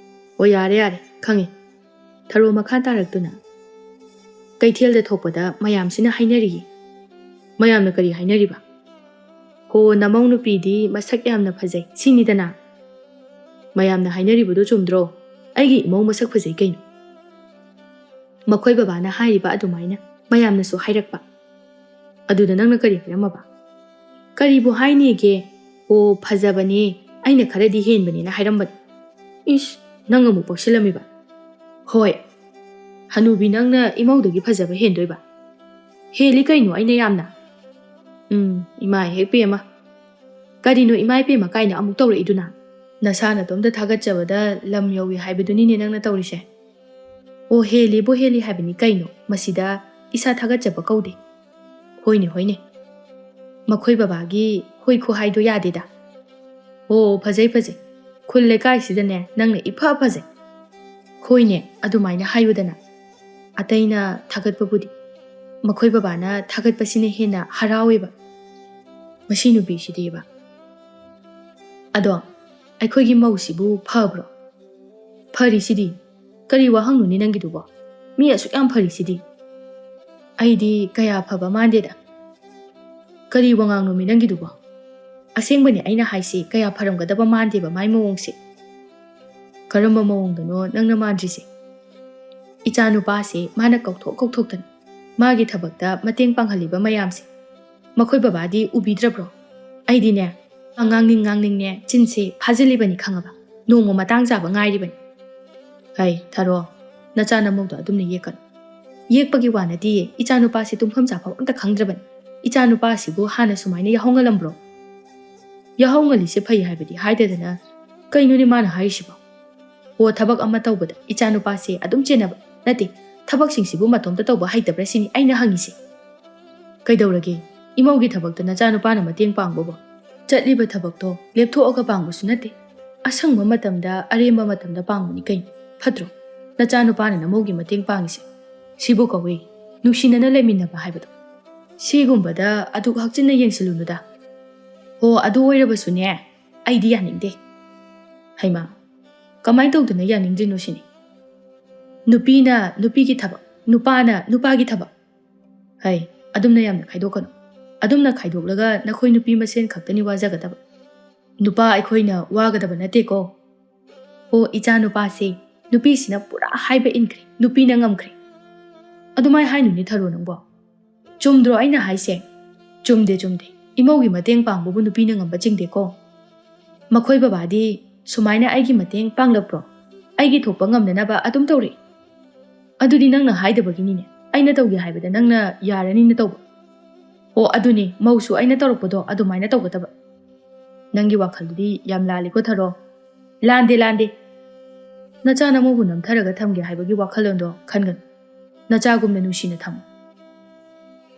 "ꯑꯣ, ꯌꯥꯔꯦ, ꯌꯥꯔꯦ, ꯈꯪꯉꯦ꯫" ꯊꯔꯣ ꯃꯈꯥ ꯇꯥꯔꯛꯇꯨꯅ, "ꯀꯩꯊꯦꯜꯗ ꯊꯣꯛꯄꯗ ꯃꯌꯥꯝꯁꯤꯅ ꯍꯥꯏꯅꯔꯤꯌꯦ꯫" "ꯃꯌꯥꯝꯅ ꯀꯔꯤ ꯍꯥꯏꯅꯔꯤꯕ?" "ꯍꯣ, ꯅꯃꯧ ꯅꯨꯄꯤꯗꯤ ꯃꯁꯛ ꯌꯥꯝꯅ ꯐꯖꯩ ꯁꯤꯅꯤꯗꯅ꯫ ꯃꯌꯥꯝꯅ ꯍꯥꯏꯅꯔꯤꯕꯗꯨ ꯆꯨꯝꯗ꯭ꯔꯣ? ꯑꯩꯒꯤ ꯏꯃꯧ ꯃꯁꯛ ꯐꯖꯩ ꯀꯩꯅꯣ꯫" ꯃꯈꯣꯏ ꯕꯕꯥꯅ ꯍꯥꯏꯔꯤꯕ ꯑꯗꯨꯃꯥꯏꯅ ꯃꯌꯥꯝꯅꯁꯨ ꯍꯥꯏꯔꯛꯄ꯫ "ꯑꯗꯨꯗ ꯅꯪꯅ ꯀꯔꯤ ꯍꯥꯏꯔꯝꯃꯕ?" "ꯀꯔꯤꯕꯨ ꯍꯥꯏꯅꯤꯒꯦ? ꯑꯣ, ꯐꯖꯕꯅꯦ, ꯑꯩꯅ ꯈꯔꯗꯤ ꯍꯦꯟꯕꯅꯦꯅ ꯍꯥꯏꯔꯝꯕꯅꯤ꯫" "ꯏꯁ, ꯅꯪ ꯑꯃꯨꯛ ꯄꯛꯁꯤꯜꯂꯝꯃꯤꯕ?" "ꯍꯣꯏ, ꯍꯅꯨꯕꯤ ꯅꯪꯅ ꯏꯃꯧꯗꯒꯤ ꯐꯖꯕ ꯍꯦꯟꯗꯣꯏꯕ?" "ꯍꯦꯜꯂꯤ ꯀꯩꯅꯣ, ꯑꯩꯅ ꯌꯥꯝꯅ꯫" "ꯎꯝ, ꯏꯃꯥ ꯍꯦꯛ ꯄꯦꯝꯃ꯫ ꯀꯔꯤꯅꯣ ꯏꯃꯥ ꯏꯄꯦꯝꯃ ꯀꯥꯏꯅ ꯑꯃꯨꯛ ꯇꯧꯔꯛꯏꯗꯨꯅ? ꯅꯁꯥ ꯅꯇꯣꯝꯇ ꯊꯥꯒꯠꯆꯕꯗ ꯂꯝ ꯌꯧꯏ ꯍꯥꯏꯕꯗꯨꯅꯤꯅꯦ ꯅꯪꯅ ꯇꯧꯔꯤꯁꯦ꯫" "ꯑꯣ, ꯍꯦꯜꯂꯤꯕꯨ ꯍꯦꯜꯂꯤ ꯍꯥꯏꯕꯅꯤ ꯀꯩꯅꯣ, ꯃꯁꯤꯗ ꯏꯁꯥ ꯊꯥꯒꯠꯆꯕ ꯀꯧꯗꯦ꯫" "ꯍꯣꯏꯅꯦ, ꯍꯣꯏꯅꯦ, ꯃꯈꯣꯏ ꯕꯕꯥꯒꯤ ꯍꯣꯏ ꯈꯨꯍꯥꯏꯗꯣ ꯌꯥꯗꯦꯗ꯫ ꯑꯣ, ꯐꯖꯩ, ꯐꯖꯩ, ꯈꯨꯜ ꯂꯩꯀꯥꯏꯁꯤꯗꯅꯦ ꯅꯪꯅ ꯏꯐ ꯐꯖꯩ꯫" "ꯍꯣꯏꯅꯦ, ꯑꯗꯨꯃꯥꯏꯅ ꯍꯥꯏꯌꯨꯗꯅ꯫ ꯑꯇꯩꯅ ꯊꯥꯒꯠꯄꯕꯨꯗꯤ, ꯃꯈꯣꯏ ꯕꯕꯥꯅ ꯊꯥꯒꯠꯄꯁꯤꯅ ꯍꯦꯟꯅ ꯍꯔꯥꯎꯋꯦꯕ꯫ ꯃꯁꯤ ꯅꯨꯄꯤꯁꯤꯗꯤꯕ꯫ ꯑꯗꯣ, ꯑꯩꯈꯣꯏꯒꯤ ꯃꯧꯁꯤꯕꯨ ꯐꯕ꯭ꯔꯣ?" "ꯐꯔꯤꯁꯤꯗꯤ꯫ ꯀꯔꯤ ꯋꯥꯍꯪꯅꯣꯅꯦ ꯅꯪꯒꯤꯗꯨꯕꯣ? ꯃꯤ ꯑꯁꯨꯛ ꯌꯥꯝ ꯐꯔꯤꯁꯤꯗꯤ꯫ ꯑꯩꯗꯤ ꯀꯌꯥ ꯐꯕ ꯃꯥꯟꯗꯦꯗ꯫" "ꯀꯔꯤ ꯋꯥꯉꯥꯡꯅꯣꯃꯤ ꯅꯪꯒꯤꯗꯨꯕꯣ? ꯑꯁꯦꯡꯕꯅꯦ ꯑꯩꯅ ꯍꯥꯏꯁꯤ, ꯀꯌꯥ ꯐꯔꯝꯒꯗꯕ ꯃꯥꯟꯗꯦꯕ ꯃꯥꯏ ꯃꯑꯣꯡꯁꯦ꯫" "ꯀꯔꯝꯕ ꯃꯑꯣꯡꯗꯅꯣ ꯅꯪꯅ ꯃꯥꯟꯗ꯭ꯔꯤꯁꯦ?" ꯏꯆꯥꯅꯨꯄꯥꯁꯦ ꯃꯥꯅ ꯀꯧꯊꯣꯛ ꯀꯧꯊꯣꯛꯇꯅ ꯃꯥꯒꯤ ꯊꯕꯛꯇ ꯃꯇꯦꯡ ꯄꯥꯡꯍꯜꯂꯤꯕ ꯃꯌꯥꯝꯁꯦ ꯃꯈꯣꯏ ꯕꯕꯥꯗꯤ ꯎꯕꯤꯗ꯭ꯔꯕ꯭ꯔꯣ? ꯑꯩꯗꯤꯅꯦ, ꯉꯥꯡꯅꯤꯡ ꯉꯥꯡꯅꯤꯡꯅꯦ ꯆꯤꯟꯁꯦ ꯐꯥꯖꯤꯜꯂꯤꯕꯅꯤ ꯈꯪꯉꯕ? ꯅꯣꯡꯃ ꯃꯇꯥꯡ ꯆꯥꯕ ꯉꯥꯏꯔꯤꯕꯅꯤ꯫ ꯍꯩ ꯊꯔꯣ, ꯅꯆꯥ ꯅꯃꯧꯗꯣ ꯑꯗꯨꯝꯅ ꯌꯦꯛꯀꯅꯨ꯫ ꯌꯦꯛꯄꯒꯤ ꯋꯥ ꯅꯠꯇꯤꯌꯦ, ꯏꯆꯥꯅꯨꯄꯥꯁꯦ ꯇꯨꯝꯐꯝ ꯆꯥꯐꯝ ꯑꯝꯇ ꯈꯪꯗ꯭ꯔꯕꯅꯤ꯫ ꯏꯆꯥꯅꯨꯄꯥꯁꯤꯕꯨ ꯍꯥꯟꯅ ꯁꯨꯃꯥꯏꯅ ꯌꯥꯍꯧ ꯉꯜꯂꯝꯕ꯭ꯔꯣ? ꯌꯥꯍꯧ ꯉꯜꯂꯤꯁꯦ ꯐꯩ ꯍꯥꯏꯕꯗꯤ ꯍꯥꯏꯗꯗꯅ, ꯀꯩꯅꯣꯅꯦ ꯃꯥꯅ ꯍꯥꯏꯔꯤꯁꯤꯕꯣ? ꯑꯣ, ꯊꯕꯛ ꯑꯃ ꯇꯧꯕꯗ ꯏꯆꯥꯅꯨꯄꯥꯁꯦ ꯑꯗꯨꯝ ꯆꯦꯟꯅꯕ ꯅꯠꯇꯦ, ꯊꯕꯛꯁꯤꯡꯁꯤꯕꯨ ꯃꯇꯣꯝꯇ ꯇꯧꯕ ꯍꯩꯇꯕ꯭ꯔꯥ ꯁꯤꯅꯤ ꯑꯩꯅ ꯍꯪꯉꯤꯁꯦ꯫ ꯀꯩꯗꯧꯔꯒꯦ? ꯏꯃꯧꯒꯤ ꯊꯕꯛꯇ ꯅꯆꯥꯅꯨꯄꯥꯅ ꯃꯇꯦꯡ ꯄꯥꯡꯕꯕꯨ? ꯆꯠꯂꯤꯕ ꯊꯕꯛꯇꯣ ꯂꯦꯞꯊꯣꯛꯑꯒ ꯄꯥꯡꯕꯁꯨ ꯅꯠꯇꯦ, ꯑꯁꯪꯕ ꯃꯇꯝꯗ ꯑꯔꯦꯝꯕ ꯃꯇꯝꯗ ꯄꯥꯡꯕꯅꯤ ꯀꯩꯅꯣ꯫ ꯐꯠꯇ꯭ꯔꯣ ꯅꯆꯥꯅꯨꯄꯥꯅ ꯅꯃꯧꯒꯤ ꯃꯇꯦꯡ ꯄꯥꯡꯉꯤꯁꯦ? ꯁꯤꯕꯨ ꯀꯧꯏ ꯅꯨꯡꯁꯤꯅꯅ ꯂꯩꯃꯤꯟꯅꯕ ꯍꯥꯏꯕꯗꯣ꯫ ꯁꯤꯒꯨꯝꯕꯗ ꯑꯗꯨꯛ ꯍꯛꯆꯤꯟꯅ ꯌꯦꯡꯁꯤꯜꯂꯨꯅꯨꯗ꯫ ꯍꯣ, ꯑꯗꯨ ꯑꯣꯏꯔꯕꯁꯨꯅꯦ, ꯑꯩꯗꯤ ꯌꯥꯅꯤꯡꯗꯦ꯫ ꯍꯩꯃꯥ, ꯀꯃꯥꯏꯅ ꯇꯧꯗꯅ ꯌꯥꯅꯤꯡꯗ꯭ꯔꯤꯅꯣ ꯁꯤꯅꯤ? ꯅꯨꯄꯤꯅ ꯅꯨꯄꯤꯒꯤ ꯊꯕꯛ, ꯅꯨꯄꯥꯅ ꯅꯨꯄꯥꯒꯤ ꯊꯕꯛ꯫ ꯍꯩ, ꯑꯗꯨꯝꯅ ꯌꯥꯝꯅ ꯈꯥꯏꯗꯣꯛꯀꯅꯨ꯫ ꯑꯗꯨꯝꯅ ꯈꯥꯏꯗꯣꯛꯂꯒ ꯅꯈꯣꯏ ꯅꯨꯄꯤ ꯃꯁꯦꯟ ꯈꯛꯇꯅꯤ ꯋꯥꯖꯒꯗꯕ꯫ ꯅꯨꯄꯥ ꯑꯩꯈꯣꯏꯅ ꯋꯥꯒꯗꯕ ꯅꯠꯇꯦꯀꯣ꯫ ꯑꯣ, ꯏꯆꯥ ꯅꯨꯄꯥꯁꯦ ꯅꯨꯄꯤꯁꯤꯅ ꯄꯨꯔꯥ ꯍꯥꯏꯕ ꯏꯟꯈ꯭ꯔꯦ, ꯅꯨꯄꯤꯅ ꯉꯝꯈ꯭ꯔꯦ꯫ ꯑꯗꯨꯃꯥꯏ ꯍꯥꯏꯅꯨꯅꯦ ꯊꯔꯣ ꯅꯪꯕꯣ꯫ ꯆꯨꯝꯗ꯭ꯔꯣ ꯑꯩꯅ ꯍꯥꯏꯁꯦ? ꯆꯨꯝꯗꯦ, ꯆꯨꯝꯗꯦ꯫ ꯏꯃꯧꯒꯤ ꯃꯇꯦꯡ ꯄꯥꯡꯕꯕꯨ ꯅꯨꯄꯤꯅ ꯉꯝꯕ ꯆꯤꯡꯗꯦꯀꯣ꯫ ꯃꯈꯣꯏ ꯕꯕꯥꯗꯤ ꯁꯨꯃꯥꯏꯅ ꯑꯩꯒꯤ ꯃꯇꯦꯡ ꯄꯥꯡꯂꯛꯄ꯭ꯔꯣ? ꯑꯩꯒꯤ ꯊꯣꯛꯄ ꯉꯝꯅꯅꯕ ꯑꯗꯨꯝ ꯇꯧꯔꯛꯏ꯫ ꯑꯗꯨꯗꯤ ꯅꯪꯅ ꯍꯥꯏꯗꯕꯒꯤꯅꯤꯅꯦ꯫ ꯑꯩꯅ ꯇꯧꯒꯦ ꯍꯥꯏꯕꯗ ꯅꯪꯅ ꯌꯥꯔꯅꯤꯅ ꯇꯧꯕ꯫ ꯑꯣ, ꯑꯗꯨꯅꯤ, ꯃꯧꯁꯨ ꯑꯩꯅ ꯇꯧꯔꯛꯄꯗꯣ ꯑꯗꯨꯃꯥꯏꯅ ꯇꯧꯒꯗꯕ꯫ ꯅꯪꯒꯤ ꯋꯥꯈꯜꯗꯨꯗꯤ ꯌꯥꯝ ꯂꯥꯜꯂꯤꯀꯣ ꯊꯔꯣ꯫ ꯂꯥꯟꯗꯦ, ꯂꯥꯟꯗꯦ꯫ ꯅꯆꯥ ꯅꯃꯧꯕꯨ ꯅꯝꯊꯔꯒ ꯊꯝꯒꯦ ꯍꯥꯏꯕꯒꯤ ꯋꯥꯈꯜꯂꯣꯟꯗꯣ ꯈꯟꯒꯅꯨ꯫ ꯅꯆꯥꯒꯨꯝꯅ ꯅꯨꯡꯁꯤꯅ ꯊꯝꯃꯨ꯫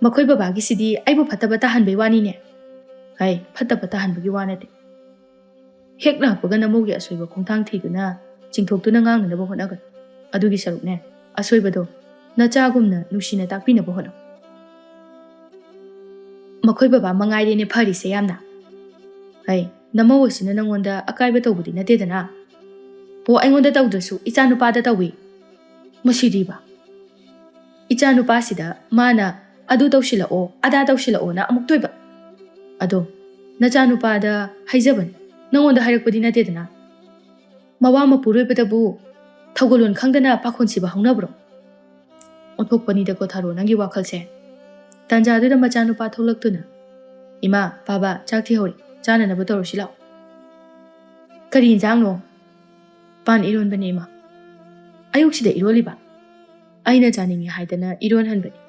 ꯃꯈꯣꯏ ꯕꯕꯥꯒꯤꯁꯤꯗꯤ ꯑꯩꯕꯨ ꯐꯠꯇꯕ ꯇꯥꯍꯟꯕꯩ ꯋꯥꯅꯤꯅꯦ꯫ ꯍꯩ, ꯐꯠꯇꯕ ꯇꯥꯍꯟꯕꯒꯤ ꯋꯥ ꯅꯠꯇꯦ꯫ ꯍꯦꯛ ꯂꯥꯛꯄꯒ ꯅꯃꯧꯒꯤ ꯑꯁꯣꯏꯕ ꯈꯣꯡꯊꯥꯡ ꯊꯤꯗꯨꯅ ꯆꯤꯡꯊꯣꯛꯇꯨꯅ ꯉꯥꯡꯅꯅꯕ ꯍꯣꯠꯅꯒꯅꯨ꯫ ꯑꯗꯨꯒꯤ ꯁꯔꯨꯛꯅꯦ, ꯑꯁꯣꯏꯕꯗꯣ ꯅꯆꯥꯒꯨꯝꯅ ꯅꯨꯡꯁꯤꯅ ꯇꯥꯛꯄꯤꯅꯕ ꯍꯣꯠꯅꯧ꯫ ꯃꯈꯣꯏ ꯕꯕꯥ ꯃꯉꯥꯏꯔꯦꯅꯦ ꯐꯔꯤꯁꯦ ꯌꯥꯝꯅ꯫ ꯍꯩ, ꯅꯃꯧ ꯑꯁꯤꯅ ꯅꯪꯉꯣꯟꯗ ꯑꯀꯥꯏꯕ ꯇꯧꯕꯗꯤ ꯅꯠꯇꯦꯗꯅ꯫ ꯑꯣ, ꯑꯩꯉꯣꯟꯗ ꯇꯧꯗ꯭ꯔꯁꯨ ꯏꯆꯥ ꯅꯨꯄꯥꯗ ꯇꯧꯏ꯫ ꯃꯁꯤꯗꯤꯕ꯫ ꯏꯆꯥ ꯅꯨꯄꯥꯁꯤꯗ ꯃꯥꯅ ꯑꯗꯨ ꯇꯧꯁꯤꯜꯂꯛꯑꯣ, ꯑꯗꯥ ꯇꯧꯁꯤꯜꯂꯛꯑꯣꯅ ꯑꯃꯨꯛ ꯇꯣꯏꯕ꯫ ꯑꯗꯣ ꯅꯆꯥ ꯅꯨꯄꯥꯗ ꯍꯥꯏꯖꯕꯅꯤ, ꯅꯪꯉꯣꯟꯗ ꯍꯥꯏꯔꯛꯄꯗꯤ ꯅꯠꯇꯦꯗꯅ꯫ ꯃꯋꯥ ꯃꯄꯨꯔꯣꯏꯕꯗꯕꯨ ꯊꯧꯒꯜꯂꯣꯟ ꯈꯪꯗꯅ ꯄꯥꯈꯣꯟ ꯁꯤꯕ ꯍꯧꯅꯕ꯭ꯔꯣ? ꯑꯣꯟꯊꯣꯛꯄꯅꯤꯗꯀꯣ ꯊꯥꯔꯣ, ꯅꯪꯒꯤ ꯋꯥꯈꯜꯁꯦ꯫ ꯇꯥꯟꯖꯥꯗꯨꯗ ꯃꯆꯥꯅꯨꯄꯥ ꯊꯣꯛꯂꯛꯇꯨꯅ, "ꯏꯃꯥ, ꯄꯥꯕ, ꯆꯥꯛ ꯊꯤꯍꯧꯔꯤ, ꯆꯥꯅꯅꯕ ꯇꯧꯔꯁꯤ ꯂꯥꯛꯑꯣ"꯫ "ꯀꯔꯤ ꯏꯟꯖꯥꯡꯅꯣ?" "ꯄꯥꯟ ꯏꯔꯣꯟꯕꯅꯦ, ꯏꯃꯥ"꯫ "ꯑꯌꯨꯛꯁꯤꯗ ꯏꯔꯣꯜꯂꯤꯕ?" "ꯑꯩꯅ ꯆꯥꯅꯤꯡꯉꯤ ꯍꯥꯏꯗꯅ ꯏꯔꯣꯟꯍꯟꯕꯅꯤ"꯫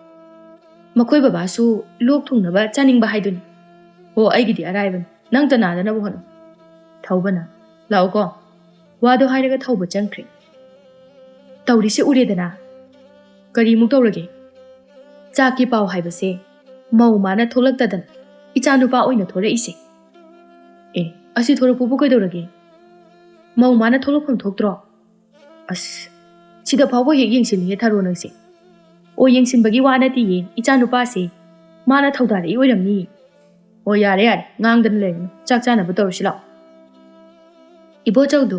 "ꯃꯈꯣꯏ ꯕꯕꯥꯁꯨ ꯂꯣꯛ ꯊꯨꯡꯅꯕ ꯆꯥꯅꯤꯡꯕ ꯍꯥꯏꯗꯨꯅꯤ"꯫ "ꯑꯣ, ꯑꯩꯒꯤꯗꯤ ꯑꯔꯥꯏꯕꯅꯤ, ꯅꯪꯇ ꯅꯥꯗꯅꯕ ꯍꯣꯠꯅꯧ"꯫ ꯊꯧꯕꯅ, "ꯂꯥꯛꯑꯣꯀꯣ"꯫ ꯋꯥꯗꯣ ꯍꯥꯏꯔꯒ ꯊꯧꯕ ꯆꯪꯈ꯭ꯔꯦ꯫ "ꯇꯧꯔꯤꯁꯦ ꯎꯔꯦꯗꯅ"꯫ "ꯀꯔꯤꯃꯨꯛ ꯇꯧꯔꯒꯦ?" "ꯆꯥꯛꯀꯤ ꯄꯥꯎ ꯍꯥꯏꯕꯁꯦ ꯃꯧ ꯃꯥꯅ ꯊꯣꯛꯂꯛꯇꯗꯅ ꯏꯆꯥ ꯅꯨꯄꯥ ꯑꯣꯏꯅ ꯊꯣꯔꯛꯏꯁꯦ"꯫ "ꯑꯦ, ꯑꯁꯤ ꯊꯣꯔꯛꯄꯕꯨ ꯀꯩꯗꯧꯔꯒꯦ? ꯃꯧ ꯃꯥꯅ ꯊꯣꯛꯂꯛꯐꯝ ꯊꯣꯛꯇ꯭ꯔꯣ?" "ꯑꯁ, ꯁꯤꯗ ꯐꯥꯎꯕ ꯍꯦꯛ ꯌꯦꯡꯁꯤꯜꯂꯤꯍꯦ ꯊꯥꯔꯣ ꯅꯪꯁꯦ"꯫ "ꯑꯣ, ꯌꯦꯡꯁꯤꯟꯕꯒꯤ ꯋꯥ ꯅꯠꯇꯤꯌꯦ, ꯏꯆꯥ ꯅꯨꯄꯥꯁꯦ ꯃꯥꯅ ꯊꯧꯗꯥꯔꯛꯏ ꯑꯣꯏꯔꯝꯅꯤꯌꯦ"꯫ "ꯑꯣ, ꯌꯥꯔꯦ ꯌꯥꯔꯦ, ꯉꯥꯡꯗꯅ ꯂꯩꯔꯅꯨ, ꯆꯥꯛ ꯆꯥꯅꯕ ꯇꯧꯔꯁꯤ ꯂꯥꯛꯑꯣ"꯫ ꯏꯕꯣꯆꯧꯗꯨ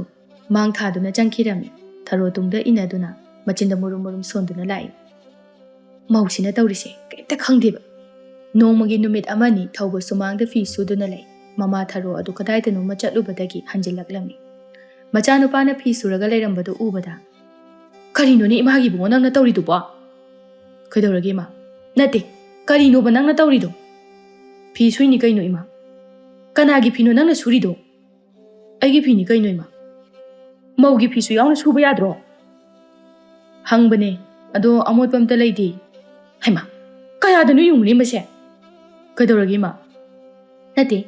ꯃꯥꯡ ꯊꯥꯗꯨꯅ ꯆꯪꯈꯤꯔꯝꯃꯤ꯫ ꯊꯔꯣ ꯇꯨꯡꯗ ꯏꯟꯅꯗꯨꯅ ꯃꯆꯤꯟꯗ ꯃꯨꯔꯨꯝ ꯃꯨꯔꯨꯝ ꯁꯣꯟꯗꯨꯅ ꯂꯥꯛꯏ꯫ ꯃꯧꯁꯤꯅ ꯇꯧꯔꯤꯁꯦ ꯀꯔꯤꯝꯇ ꯈꯪꯗꯦꯕ꯫ ꯅꯣꯡꯃꯒꯤ ꯅꯨꯃꯤꯠ ꯑꯃꯅꯤ ꯊꯧꯕ ꯁꯨꯃꯥꯡꯗ ꯐꯤ ꯁꯨꯗꯨꯅ ꯂꯩ꯫ ꯃꯃꯥ ꯊꯔꯣ ꯑꯗꯨ ꯀꯗꯥꯏꯗꯅꯣꯃ ꯆꯠꯂꯨꯕꯗꯒꯤ ꯍꯟꯖꯤꯜꯂꯛꯂꯝꯃꯤ꯫ ꯃꯆꯥꯅꯨꯄꯥꯅ ꯐꯤ ꯁꯨꯔꯒ ꯂꯩꯔꯝꯕꯗꯨ ꯎꯕꯗ, "ꯀꯔꯤꯅꯣꯅꯦ ꯏꯃꯥꯒꯤ ꯏꯕꯨꯡꯉꯣ ꯅꯪꯅ ꯇꯧꯔꯤꯗꯨꯕꯣ?" "ꯀꯩꯗꯧꯔꯒꯦ ꯏꯃꯥ?" "ꯅꯠꯇꯦ, ꯀꯔꯤꯅꯣꯕ ꯅꯪꯅ ꯇꯧꯔꯤꯗꯣ?" "ꯐꯤ ꯁꯨꯏꯅꯤ ꯀꯩꯅꯣ ꯏꯃꯥ"꯫ "ꯀꯅꯥꯒꯤ ꯐꯤꯅꯣ ꯅꯪꯅ ꯁꯨꯔꯤꯗꯣ?" "ꯑꯩꯒꯤ ꯐꯤꯅꯤ ꯀꯩꯅꯣ ꯏꯃꯥ"꯫ "ꯃꯧꯒꯤ ꯐꯤꯁꯨ ꯌꯥꯎꯅ ꯁꯨꯕ ꯌꯥꯗ꯭ꯔꯣ?" "ꯍꯪꯕꯅꯦ, ꯑꯗꯣ ꯑꯃꯣꯠꯄ ꯑꯝꯇ ꯂꯩꯇꯦ"꯫ "ꯍꯩꯃꯥ, ꯀꯌꯥꯗꯅꯣ ꯌꯦꯡꯉꯨꯅꯦ ꯃꯁꯦ"꯫ "ꯀꯩꯗꯧꯔꯒꯦ ꯏꯃꯥ?" "ꯅꯠꯇꯦ,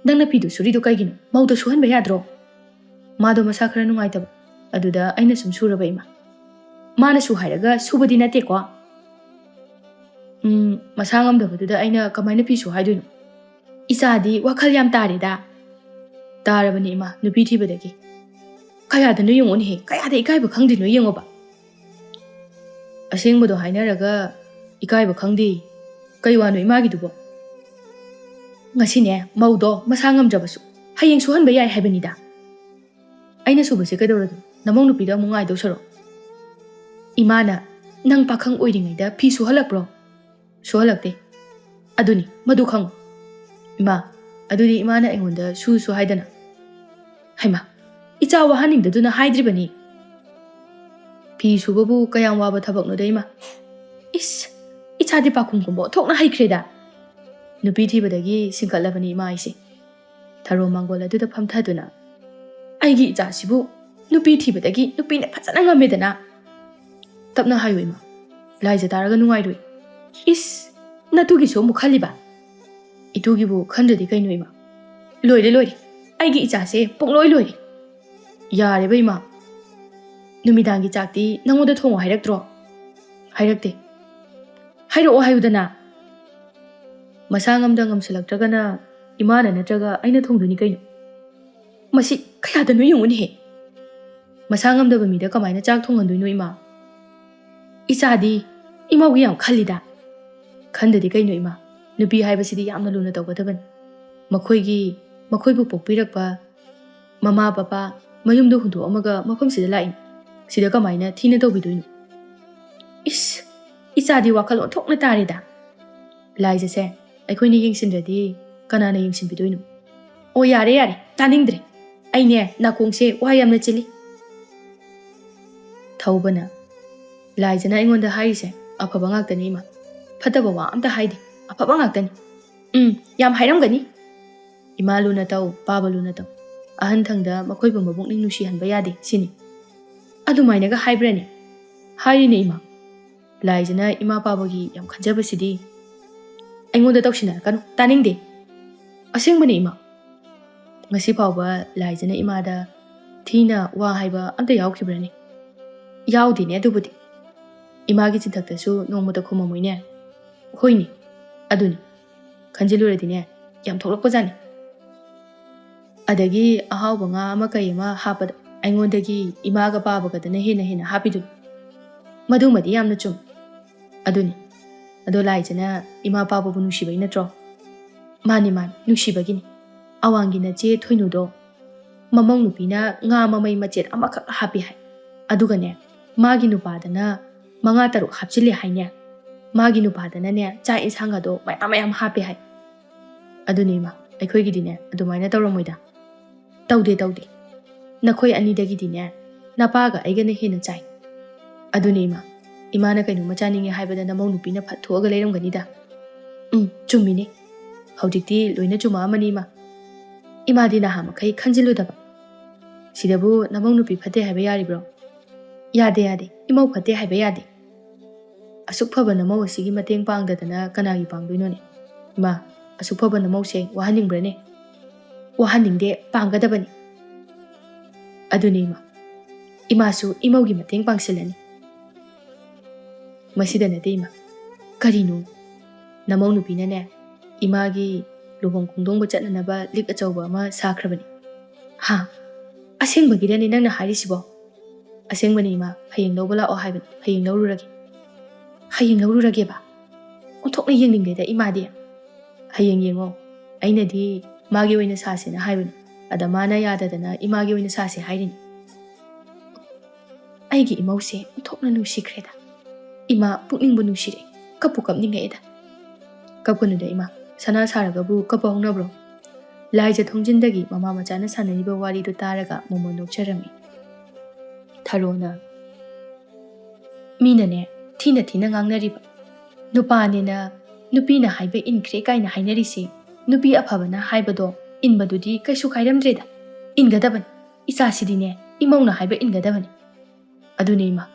ꯅꯪꯅ ꯐꯤꯗꯨ ꯁꯨꯔꯤꯗꯣ ꯀꯩꯒꯤꯅꯣ? ꯃꯧꯗ ꯁꯨꯍꯟꯕ ꯌꯥꯗ꯭ꯔꯣ?" "ꯃꯥꯗꯣ ꯃꯁꯥ ꯈꯔ ꯅꯨꯡꯉꯥꯏꯇꯕ, ꯑꯗꯨꯗ ꯑꯩꯅ ꯁꯨꯝ ꯁꯨꯔꯕ ꯏꯃꯥ"꯫ "ꯃꯥꯅ ꯁꯨ ꯍꯥꯏꯔꯒ ꯁꯨꯕꯗꯤ ꯅꯠꯇꯦꯀꯣ?" "ꯎꯝ, ꯃꯁꯥ ꯉꯝꯗꯕꯗꯨꯗ ꯑꯩꯅ ꯀꯃꯥꯏꯅ ꯐꯤ ꯁꯨ ꯍꯥꯏꯗꯣꯏꯅꯣ? ꯏꯆꯥꯗꯤ ꯋꯥꯈꯜ ꯌꯥꯝ ꯇꯥꯔꯦꯗ"꯫ "ꯇꯥꯔꯕꯅꯤ ꯏꯃꯥ, ꯅꯨꯄꯤ ꯊꯤꯕꯗꯒꯤ"꯫ "ꯀꯌꯥꯗꯅꯣ ꯌꯦꯡꯉꯨꯅꯦꯍꯦ, ꯀꯌꯥꯗ ꯏꯀꯥꯏꯕ ꯈꯪꯗ꯭ꯔꯤꯅꯣ ꯌꯦꯡꯉꯣꯕ"꯫ "ꯑꯁꯦꯡꯕꯗꯣ ꯍꯥꯏꯅꯔꯒ ꯏꯀꯥꯏꯕ ꯈꯪꯗꯦ"꯫ "ꯀꯩ ꯋꯥꯅꯣ ꯏꯃꯥꯒꯤꯗꯨꯕꯣ?" "ꯉꯁꯤꯅꯦ, ꯃꯧꯗꯣ ꯃꯁꯥ ꯉꯝꯗ꯭ꯔꯕꯁꯨ ꯍꯌꯦꯡ ꯁꯨꯍꯟꯕ ꯌꯥꯏ ꯍꯥꯏꯕꯅꯤꯗ"꯫ "ꯑꯩꯅ ꯁꯨꯕꯁꯦ ꯀꯩꯗꯧꯔꯒꯦ? ꯅꯃꯧ ꯅꯨꯄꯤꯗ ꯑꯃꯨꯛ ꯉꯥꯏꯗꯧ ꯁꯔꯨꯛ"꯫ "ꯏꯃꯥꯅ ꯅꯪ ꯄꯥꯈꯪ ꯑꯣꯏꯔꯤꯉꯩꯗ ꯐꯤ ꯁꯨꯍꯜꯂꯛꯄ꯭ꯔꯣ?" "ꯁꯨꯍꯜꯂꯛꯇꯦ"꯫ "ꯑꯗꯨꯅꯤ, ꯃꯗꯨ ꯈꯪꯉꯨ"꯫ "ꯏꯃꯥ, ꯑꯗꯨꯗꯤ ꯏꯃꯥꯅ ꯑꯩꯉꯣꯟꯗ ꯁꯨꯁꯨ ꯍꯥꯏꯗꯅ"꯫ "ꯍꯩꯃꯥ, ꯏꯆꯥ ꯋꯥꯍꯟꯅꯤꯡꯗꯗꯨꯅ ꯍꯥꯏꯗ꯭ꯔꯤꯕꯅꯤ"꯫ ꯐꯤ ꯁꯨꯕꯕꯨ ꯀꯌꯥꯝ ꯋꯥꯕ ꯊꯕꯛꯅꯣꯗ ꯏꯃꯥ꯫ ꯏꯁ, ꯏꯆꯥꯗꯤ ꯄꯥꯈꯨꯝ ꯀꯨꯝꯕ ꯑꯣꯟꯊꯣꯛꯅ ꯍꯩꯈ꯭ꯔꯦꯗ꯫ ꯅꯨꯄꯤ ꯊꯤꯕꯗꯒꯤ ꯁꯤꯡꯀꯠꯂꯕꯅꯤ ꯏꯃꯥ ꯑꯩꯁꯦ꯫ ꯊꯔꯣ ꯃꯥꯡꯒꯣꯜ ꯑꯗꯨꯗ ꯐꯝꯊꯗꯨꯅ, "ꯑꯩꯒꯤ ꯏꯆꯥꯁꯤꯕꯨ ꯅꯨꯄꯤ ꯊꯤꯕꯗꯒꯤ ꯅꯨꯄꯤꯅ ꯐꯖꯅ ꯉꯝꯃꯦꯗꯅ!" "ꯇꯞꯅ ꯍꯥꯏꯌꯨ ꯏꯃꯥ, ꯂꯥꯏꯖ ꯇꯥꯔꯒ ꯅꯨꯡꯉꯥꯏꯔꯣꯏ꯫" "ꯏꯁ, ꯅꯇꯨꯒꯤꯁꯨ ꯑꯃꯨꯛ ꯈꯜꯂꯤꯕ?" "ꯏꯇꯨꯒꯤꯕꯨ ꯈꯟꯗ꯭ꯔꯗꯤ ꯀꯩꯅꯣ ꯏꯃꯥ? ꯂꯣꯏꯔꯦ ꯂꯣꯏꯔꯦ, ꯑꯩꯒꯤ ꯏꯆꯥꯁꯦ ꯄꯨꯡꯂꯣꯏ ꯂꯣꯏꯔꯦ꯫ ꯌꯥꯔꯦꯕ ꯏꯃꯥ, ꯅꯨꯃꯤꯗꯥꯡꯒꯤ ꯆꯥꯛꯇꯤ ꯅꯪꯉꯣꯟꯗ ꯊꯣꯡꯉꯣ ꯍꯥꯏꯔꯛꯇ꯭ꯔꯣ?" "ꯍꯥꯏꯔꯛꯇꯦ꯫" "ꯍꯥꯏꯔꯛꯑꯣ ꯍꯥꯏꯌꯨꯗꯅ꯫" "ꯃꯁꯥ ꯉꯝꯗ ꯉꯝꯁꯤꯜꯂꯛꯇ꯭ꯔꯒꯅ ꯏꯃꯥꯅ ꯅꯠꯇ꯭ꯔꯒ ꯑꯩꯅ ꯊꯣꯡꯗꯣꯏꯅꯤ ꯀꯩꯅꯣ꯫ ꯃꯁꯤ ꯀꯌꯥꯗꯅꯣ ꯌꯦꯡꯉꯨꯅꯦꯍꯦ꯫ ꯃꯁꯥ ꯉꯝꯗꯕ ꯃꯤꯗ ꯀꯃꯥꯏꯅ ꯆꯥꯛ ꯊꯣꯡꯍꯟꯗꯣꯏꯅꯣ ꯏꯃꯥ? ꯏꯆꯥꯗꯤ ꯏꯃꯥꯕꯨ ꯌꯥꯝ ꯈꯜꯂꯤꯗ꯫" "ꯈꯟꯗꯗꯤ ꯀꯩꯅꯣ ꯏꯃꯥ, ꯅꯨꯄꯤ ꯍꯥꯏꯕꯁꯤꯗꯤ ꯌꯥꯝꯅ ꯂꯨꯅ ꯇꯧꯒꯗꯕꯅꯤ꯫ ꯃꯈꯣꯏꯒꯤ, ꯃꯈꯣꯏꯕꯨ ꯄꯣꯛꯄꯤꯔꯛꯄ ꯃꯃꯥ ꯄꯄꯥ ꯃꯌꯨꯝꯗ ꯍꯨꯟꯗꯣꯛꯑꯝꯃꯒ ꯃꯐꯝꯁꯤꯗ ꯂꯥꯛꯏ꯫ ꯁꯤꯗ ꯀꯃꯥꯏꯅ ꯊꯤꯅ ꯇꯧꯕꯤꯗꯣꯏꯅꯣ?" "ꯏꯁ, ꯏꯆꯥꯗꯤ ꯋꯥꯈꯜ ꯑꯣꯟꯊꯣꯛꯅ ꯇꯥꯔꯦꯗ꯫ ꯂꯥꯏꯖꯁꯦ ꯑꯩꯈꯣꯏꯅ ꯌꯦꯡꯁꯤꯟꯗ꯭ꯔꯗꯤ ꯀꯅꯥꯅ ꯌꯦꯡꯁꯤꯟꯕꯤꯗꯣꯏꯅꯣ?" "ꯑꯣ, ꯌꯥꯔꯦ ꯌꯥꯔꯦ, ꯇꯥꯅꯤꯡꯗ꯭ꯔꯦ꯫ ꯑꯩꯅꯦ ꯅꯥꯀꯣꯡꯁꯦ ꯋꯥ ꯌꯥꯝꯅ ꯆꯤꯜꯂꯤ꯫" ꯊꯧꯕꯅ, "ꯂꯥꯏꯖꯅ ꯑꯩꯉꯣꯟꯗ ꯍꯥꯏꯔꯤꯁꯦ ꯑꯐꯕ ꯉꯥꯛꯇꯅꯤ ꯏꯃꯥ꯫ ꯐꯠꯇꯕ ꯋꯥ ꯑꯝꯇ ꯍꯥꯏꯗꯦ, ꯑꯐꯕ ꯉꯥꯛꯇꯅꯤ꯫" "ꯎꯝ, ꯌꯥꯝ ꯍꯥꯏꯔꯝꯒꯅꯤ꯫" "ꯏꯃꯥ ꯂꯨꯅ ꯇꯧ, ꯄꯥꯕ ꯂꯨꯅ ꯇꯧ꯫ ꯑꯍꯟ ꯊꯪꯗ ꯃꯈꯣꯏꯕꯨ ꯃꯕꯨꯛꯅꯤꯡ ꯅꯨꯡꯁꯤꯍꯟꯕ ꯌꯥꯗꯦ ꯁꯤꯅꯤ꯫" "ꯑꯗꯨꯃꯥꯏꯅꯒ ꯍꯥꯏꯕ꯭ꯔꯅꯦ?" "ꯍꯥꯏꯔꯤꯅꯦ ꯏꯃꯥ꯫ ꯂꯥꯏꯖꯅ ꯏꯃꯥ ꯄꯥꯕꯒꯤ ꯌꯥꯝ ꯈꯟꯖꯕꯁꯤꯗꯤ꯫" "ꯑꯩꯉꯣꯟꯗ ꯇꯧꯁꯤꯟꯅꯔꯛꯀꯅꯨ, ꯇꯥꯅꯤꯡꯗꯦ꯫" "ꯑꯁꯦꯡꯕꯅꯦ ꯏꯃꯥ꯫ ꯉꯁꯤ ꯐꯥꯎꯕ ꯂꯥꯏꯖꯅ ꯏꯃꯥꯗ ꯊꯤꯅ ꯋꯥ ꯍꯥꯏꯕ ꯑꯝꯇ ꯌꯥꯎꯈꯤꯕ꯭ꯔꯅꯦ?" "ꯌꯥꯎꯗꯦꯅꯦ ꯑꯗꯨꯕꯨꯗꯤ꯫ ꯏꯃꯥꯒꯤ ꯆꯤꯟꯊꯛꯇꯁꯨ ꯅꯣꯡꯃꯇ ꯈꯨꯝꯃꯝꯃꯣꯏꯅꯦ꯫" "ꯍꯣꯏꯅꯦ, ꯑꯗꯨꯅꯤ꯫ ꯈꯟꯖꯤꯜꯂꯨꯔꯗꯤꯅꯦ, ꯌꯥꯝ ꯊꯣꯛꯂꯛꯄꯖꯥꯠꯅꯤ꯫ ꯑꯗꯒꯤ ꯑꯍꯥꯎꯕ ꯉꯥ ꯑꯃ ꯀꯩ ꯑꯃ ꯍꯥꯞꯄꯗ ꯑꯩꯉꯣꯟꯗꯒꯤ ꯏꯃꯥꯒ ꯄꯥꯕꯒꯗꯅ ꯍꯦꯟꯅ ꯍꯦꯟꯅ ꯍꯥꯞꯄꯤꯗꯨꯅꯤ꯫" "ꯃꯗꯨꯃꯗꯤ ꯌꯥꯝꯅ ꯆꯨꯝꯃꯤ꯫" "ꯑꯗꯨꯅꯤ꯫ ꯑꯗꯣ ꯂꯥꯏꯖꯅ ꯏꯃꯥ ꯄꯥꯕꯕꯨ ꯅꯨꯡꯁꯤꯕꯩ ꯅꯠꯇ꯭ꯔꯣ?" "ꯃꯥꯅꯤ, ꯃꯥꯅꯤ, ꯅꯨꯡꯁꯤꯕꯒꯤꯅꯤ꯫ ꯑꯋꯥꯡꯒꯤ ꯅꯆꯦ ꯊꯣꯏꯅꯨꯗꯣ ꯃꯃꯧ ꯅꯨꯄꯤꯅ ꯉꯥ ꯃꯃꯩ ꯃꯆꯦꯠ ꯑꯃꯈꯛ ꯍꯥꯞꯄꯤ ꯍꯥꯏ꯫ ꯑꯗꯨꯒꯅꯦ, ꯃꯥꯒꯤ ꯅꯨꯄꯥꯗꯅ ꯃꯉꯥ ꯇꯔꯨꯛ ꯍꯥꯞꯆꯤꯜꯂꯦ ꯍꯥꯏꯅꯦ꯫ ꯃꯥꯒꯤ ꯅꯨꯄꯥꯗꯅꯅꯦ, ꯆꯥꯛ ꯏꯟꯁꯥꯡꯒꯗꯣ ꯃꯌꯥꯝ ꯃꯌꯥꯝ ꯍꯥꯞꯄꯦ ꯍꯥꯏ꯫" "ꯑꯗꯨꯅꯦ ꯏꯃꯥ, ꯑꯩꯈꯣꯏꯒꯤꯗꯤꯅꯦ ꯑꯗꯨꯃꯥꯏꯅ ꯇꯧꯔꯝꯃꯣꯏꯗ꯫" "ꯇꯧꯗꯦ, ꯇꯧꯗꯦ꯫ ꯅꯈꯣꯏ ꯑꯅꯤꯗꯒꯤꯗꯤꯅꯦ ꯅꯄꯥꯒ ꯑꯩꯒꯅ ꯍꯦꯟꯅ ꯆꯥꯏ꯫ ꯑꯗꯨꯅꯦ ꯏꯃꯥ, ꯏꯃꯥꯅ ꯀꯩꯅꯣꯝꯃ ꯆꯥꯅꯤꯡꯉꯦ ꯍꯥꯏꯕꯗ ꯅꯃꯧ ꯅꯨꯄꯤꯅ ꯐꯠ ꯊꯣꯛꯑꯒ ꯂꯩꯔꯝꯒꯅꯤꯗ꯫ ꯎꯝ, ꯆꯨꯝꯃꯤꯅꯦ꯫ ꯍꯧꯖꯤꯛꯇꯤ ꯂꯣꯏꯅ ꯆꯨꯝꯃꯛꯑꯃꯅꯤ ꯏꯃꯥ꯫ ꯏꯃꯥꯗꯤ ꯅꯍꯥ ꯃꯈꯩ ꯈꯟꯖꯤꯜꯂꯨꯗꯕ꯫ ꯁꯤꯗꯕꯨ ꯅꯃꯧ ꯅꯨꯄꯤ ꯐꯠꯇꯦ ꯍꯥꯏꯕ ꯌꯥꯔꯤꯕ꯭ꯔꯣ? ꯌꯥꯗꯦ, ꯌꯥꯗꯦ꯫ ꯏꯃꯧ ꯐꯠꯇꯦ ꯍꯥꯏꯕ ꯌꯥꯗꯦ꯫ ꯑꯁꯨꯛ ꯐꯕ ꯅꯃꯧ ꯑꯁꯤꯒꯤ ꯃꯇꯦꯡ ꯄꯥꯡꯗꯗꯅ ꯀꯅꯥꯒꯤ ꯄꯥꯡꯗꯣꯏꯅꯣꯅꯦ? ꯏꯃꯥ, ꯑꯁꯨꯛ ꯐꯕ ꯅꯃꯧꯁꯦ ꯋꯥꯍꯟꯅꯤꯡꯕ꯭ꯔꯅꯦ? ꯋꯥꯍꯟꯅꯤꯡꯗꯦ, ꯄꯥꯡꯒꯗꯕꯅꯤ꯫ ꯑꯗꯨꯅꯤ ꯏꯃꯥ, ꯏꯃꯥꯁꯨ ꯏꯃꯧꯒꯤ ꯃꯇꯦꯡ ꯄꯥꯡꯁꯤꯜꯂꯅꯤ꯫ ꯃꯁꯤꯗ ꯅꯠꯇꯦ ꯏꯃꯥ, ꯀꯔꯤꯅꯣ? ꯅꯃꯧ ꯅꯨꯄꯤꯅꯅꯦ, ꯏꯃꯥꯒꯤ ꯂꯨꯍꯣꯡ ꯈꯣꯡꯗꯣꯡꯕ ꯆꯠꯅꯅꯕ ꯂꯤꯛ ꯑꯆꯧꯕ ꯑꯃ ꯁꯥꯈ꯭ꯔꯕꯅꯤ꯫ ꯍꯥ? ꯑꯁꯦꯡꯕꯒꯤꯔꯅꯦ ꯅꯪꯅ ꯍꯥꯏꯔꯤꯁꯤꯕꯣ? ꯑꯁꯦꯡꯕꯅꯤ ꯏꯃꯥ, ꯍꯌꯦꯡ ꯂꯧꯕ ꯂꯥꯛꯑꯣ ꯍꯥꯏꯕꯅꯤ, ꯍꯌꯦꯡ ꯂꯧꯔꯨꯔꯒꯦ꯫ ꯍꯌꯦꯡ ꯂꯧꯔꯨꯔꯒꯦꯕ? ꯑꯣꯟꯊꯣꯛꯅ ꯌꯦꯡꯅꯤꯡꯗꯦꯗ ꯏꯃꯥꯗꯤ꯫ ꯍꯌꯦꯡ ꯌꯦꯡꯉꯣ, ꯑꯩꯅꯗꯤ ꯃꯥꯒꯤ ꯑꯣꯏꯅ ꯁꯥꯁꯦꯅ ꯍꯥꯏꯕꯅꯤ, ꯑꯗ ꯃꯥꯅ ꯌꯥꯗꯗꯅ ꯏꯃꯥꯒꯤ ꯑꯣꯏꯅ ꯁꯥꯁꯦ ꯍꯥꯏꯔꯤꯅꯤ꯫ ꯑꯩꯒꯤ ꯏꯃꯧꯁꯦ ꯑꯣꯟꯊꯣꯛꯅ ꯅꯨꯡꯁꯤꯈ꯭ꯔꯦꯗ꯫ ꯏꯃꯥ, ꯄꯨꯛꯅꯤꯡꯕꯨ ꯅꯨꯡꯁꯤꯔꯦ, ꯀꯞꯄꯨ ꯀꯞꯅꯤꯡꯉꯛꯑꯦꯗ꯫ ꯀꯞꯀꯅꯨꯗ ꯏꯃꯥ, ꯁꯅꯥ ꯁꯥꯔꯒꯕꯨ ꯀꯞꯄ ꯍꯧꯅꯕ꯭ꯔꯣ? ꯂꯥꯏꯖ ꯊꯣꯡꯖꯤꯟꯗꯒꯤ ꯃꯃꯥ ꯃꯆꯥꯅ ꯁꯥꯟꯅꯔꯤꯕ ꯋꯥꯔꯤꯗꯨ ꯇꯥꯔꯒ ꯃꯣꯃꯣꯟ ꯅꯣꯛꯆꯔꯝꯃꯤ꯫ ꯊꯔꯣꯅ, "ꯃꯤꯅꯅꯦ ꯊꯤꯅ ꯊꯤꯅ ꯉꯥꯡꯅꯔꯤꯕ, ꯅꯨꯄꯥꯅꯦꯅ ꯅꯨꯄꯤꯅ ꯍꯥꯏꯕ ꯏꯟꯈ꯭ꯔꯦ ꯀꯥꯏꯅ ꯍꯥꯏꯅꯔꯤꯁꯤ, ꯅꯨꯄꯤ ꯑꯐꯕꯅ ꯍꯥꯏꯕꯗꯣ ꯏꯟꯕꯗꯨꯗꯤ ꯀꯩꯁꯨ ꯀꯥꯏꯔꯝꯗ꯭ꯔꯦꯗ꯫ ꯏꯟꯒꯗꯕꯅꯤ, ꯏꯆꯥꯁꯤꯗꯤꯅꯦ ꯏꯃꯧꯅ ꯍꯥꯏꯕ ꯏꯟꯒꯗꯕꯅꯤ꯫ ꯑꯗꯨꯅꯦ ꯏꯃꯥ,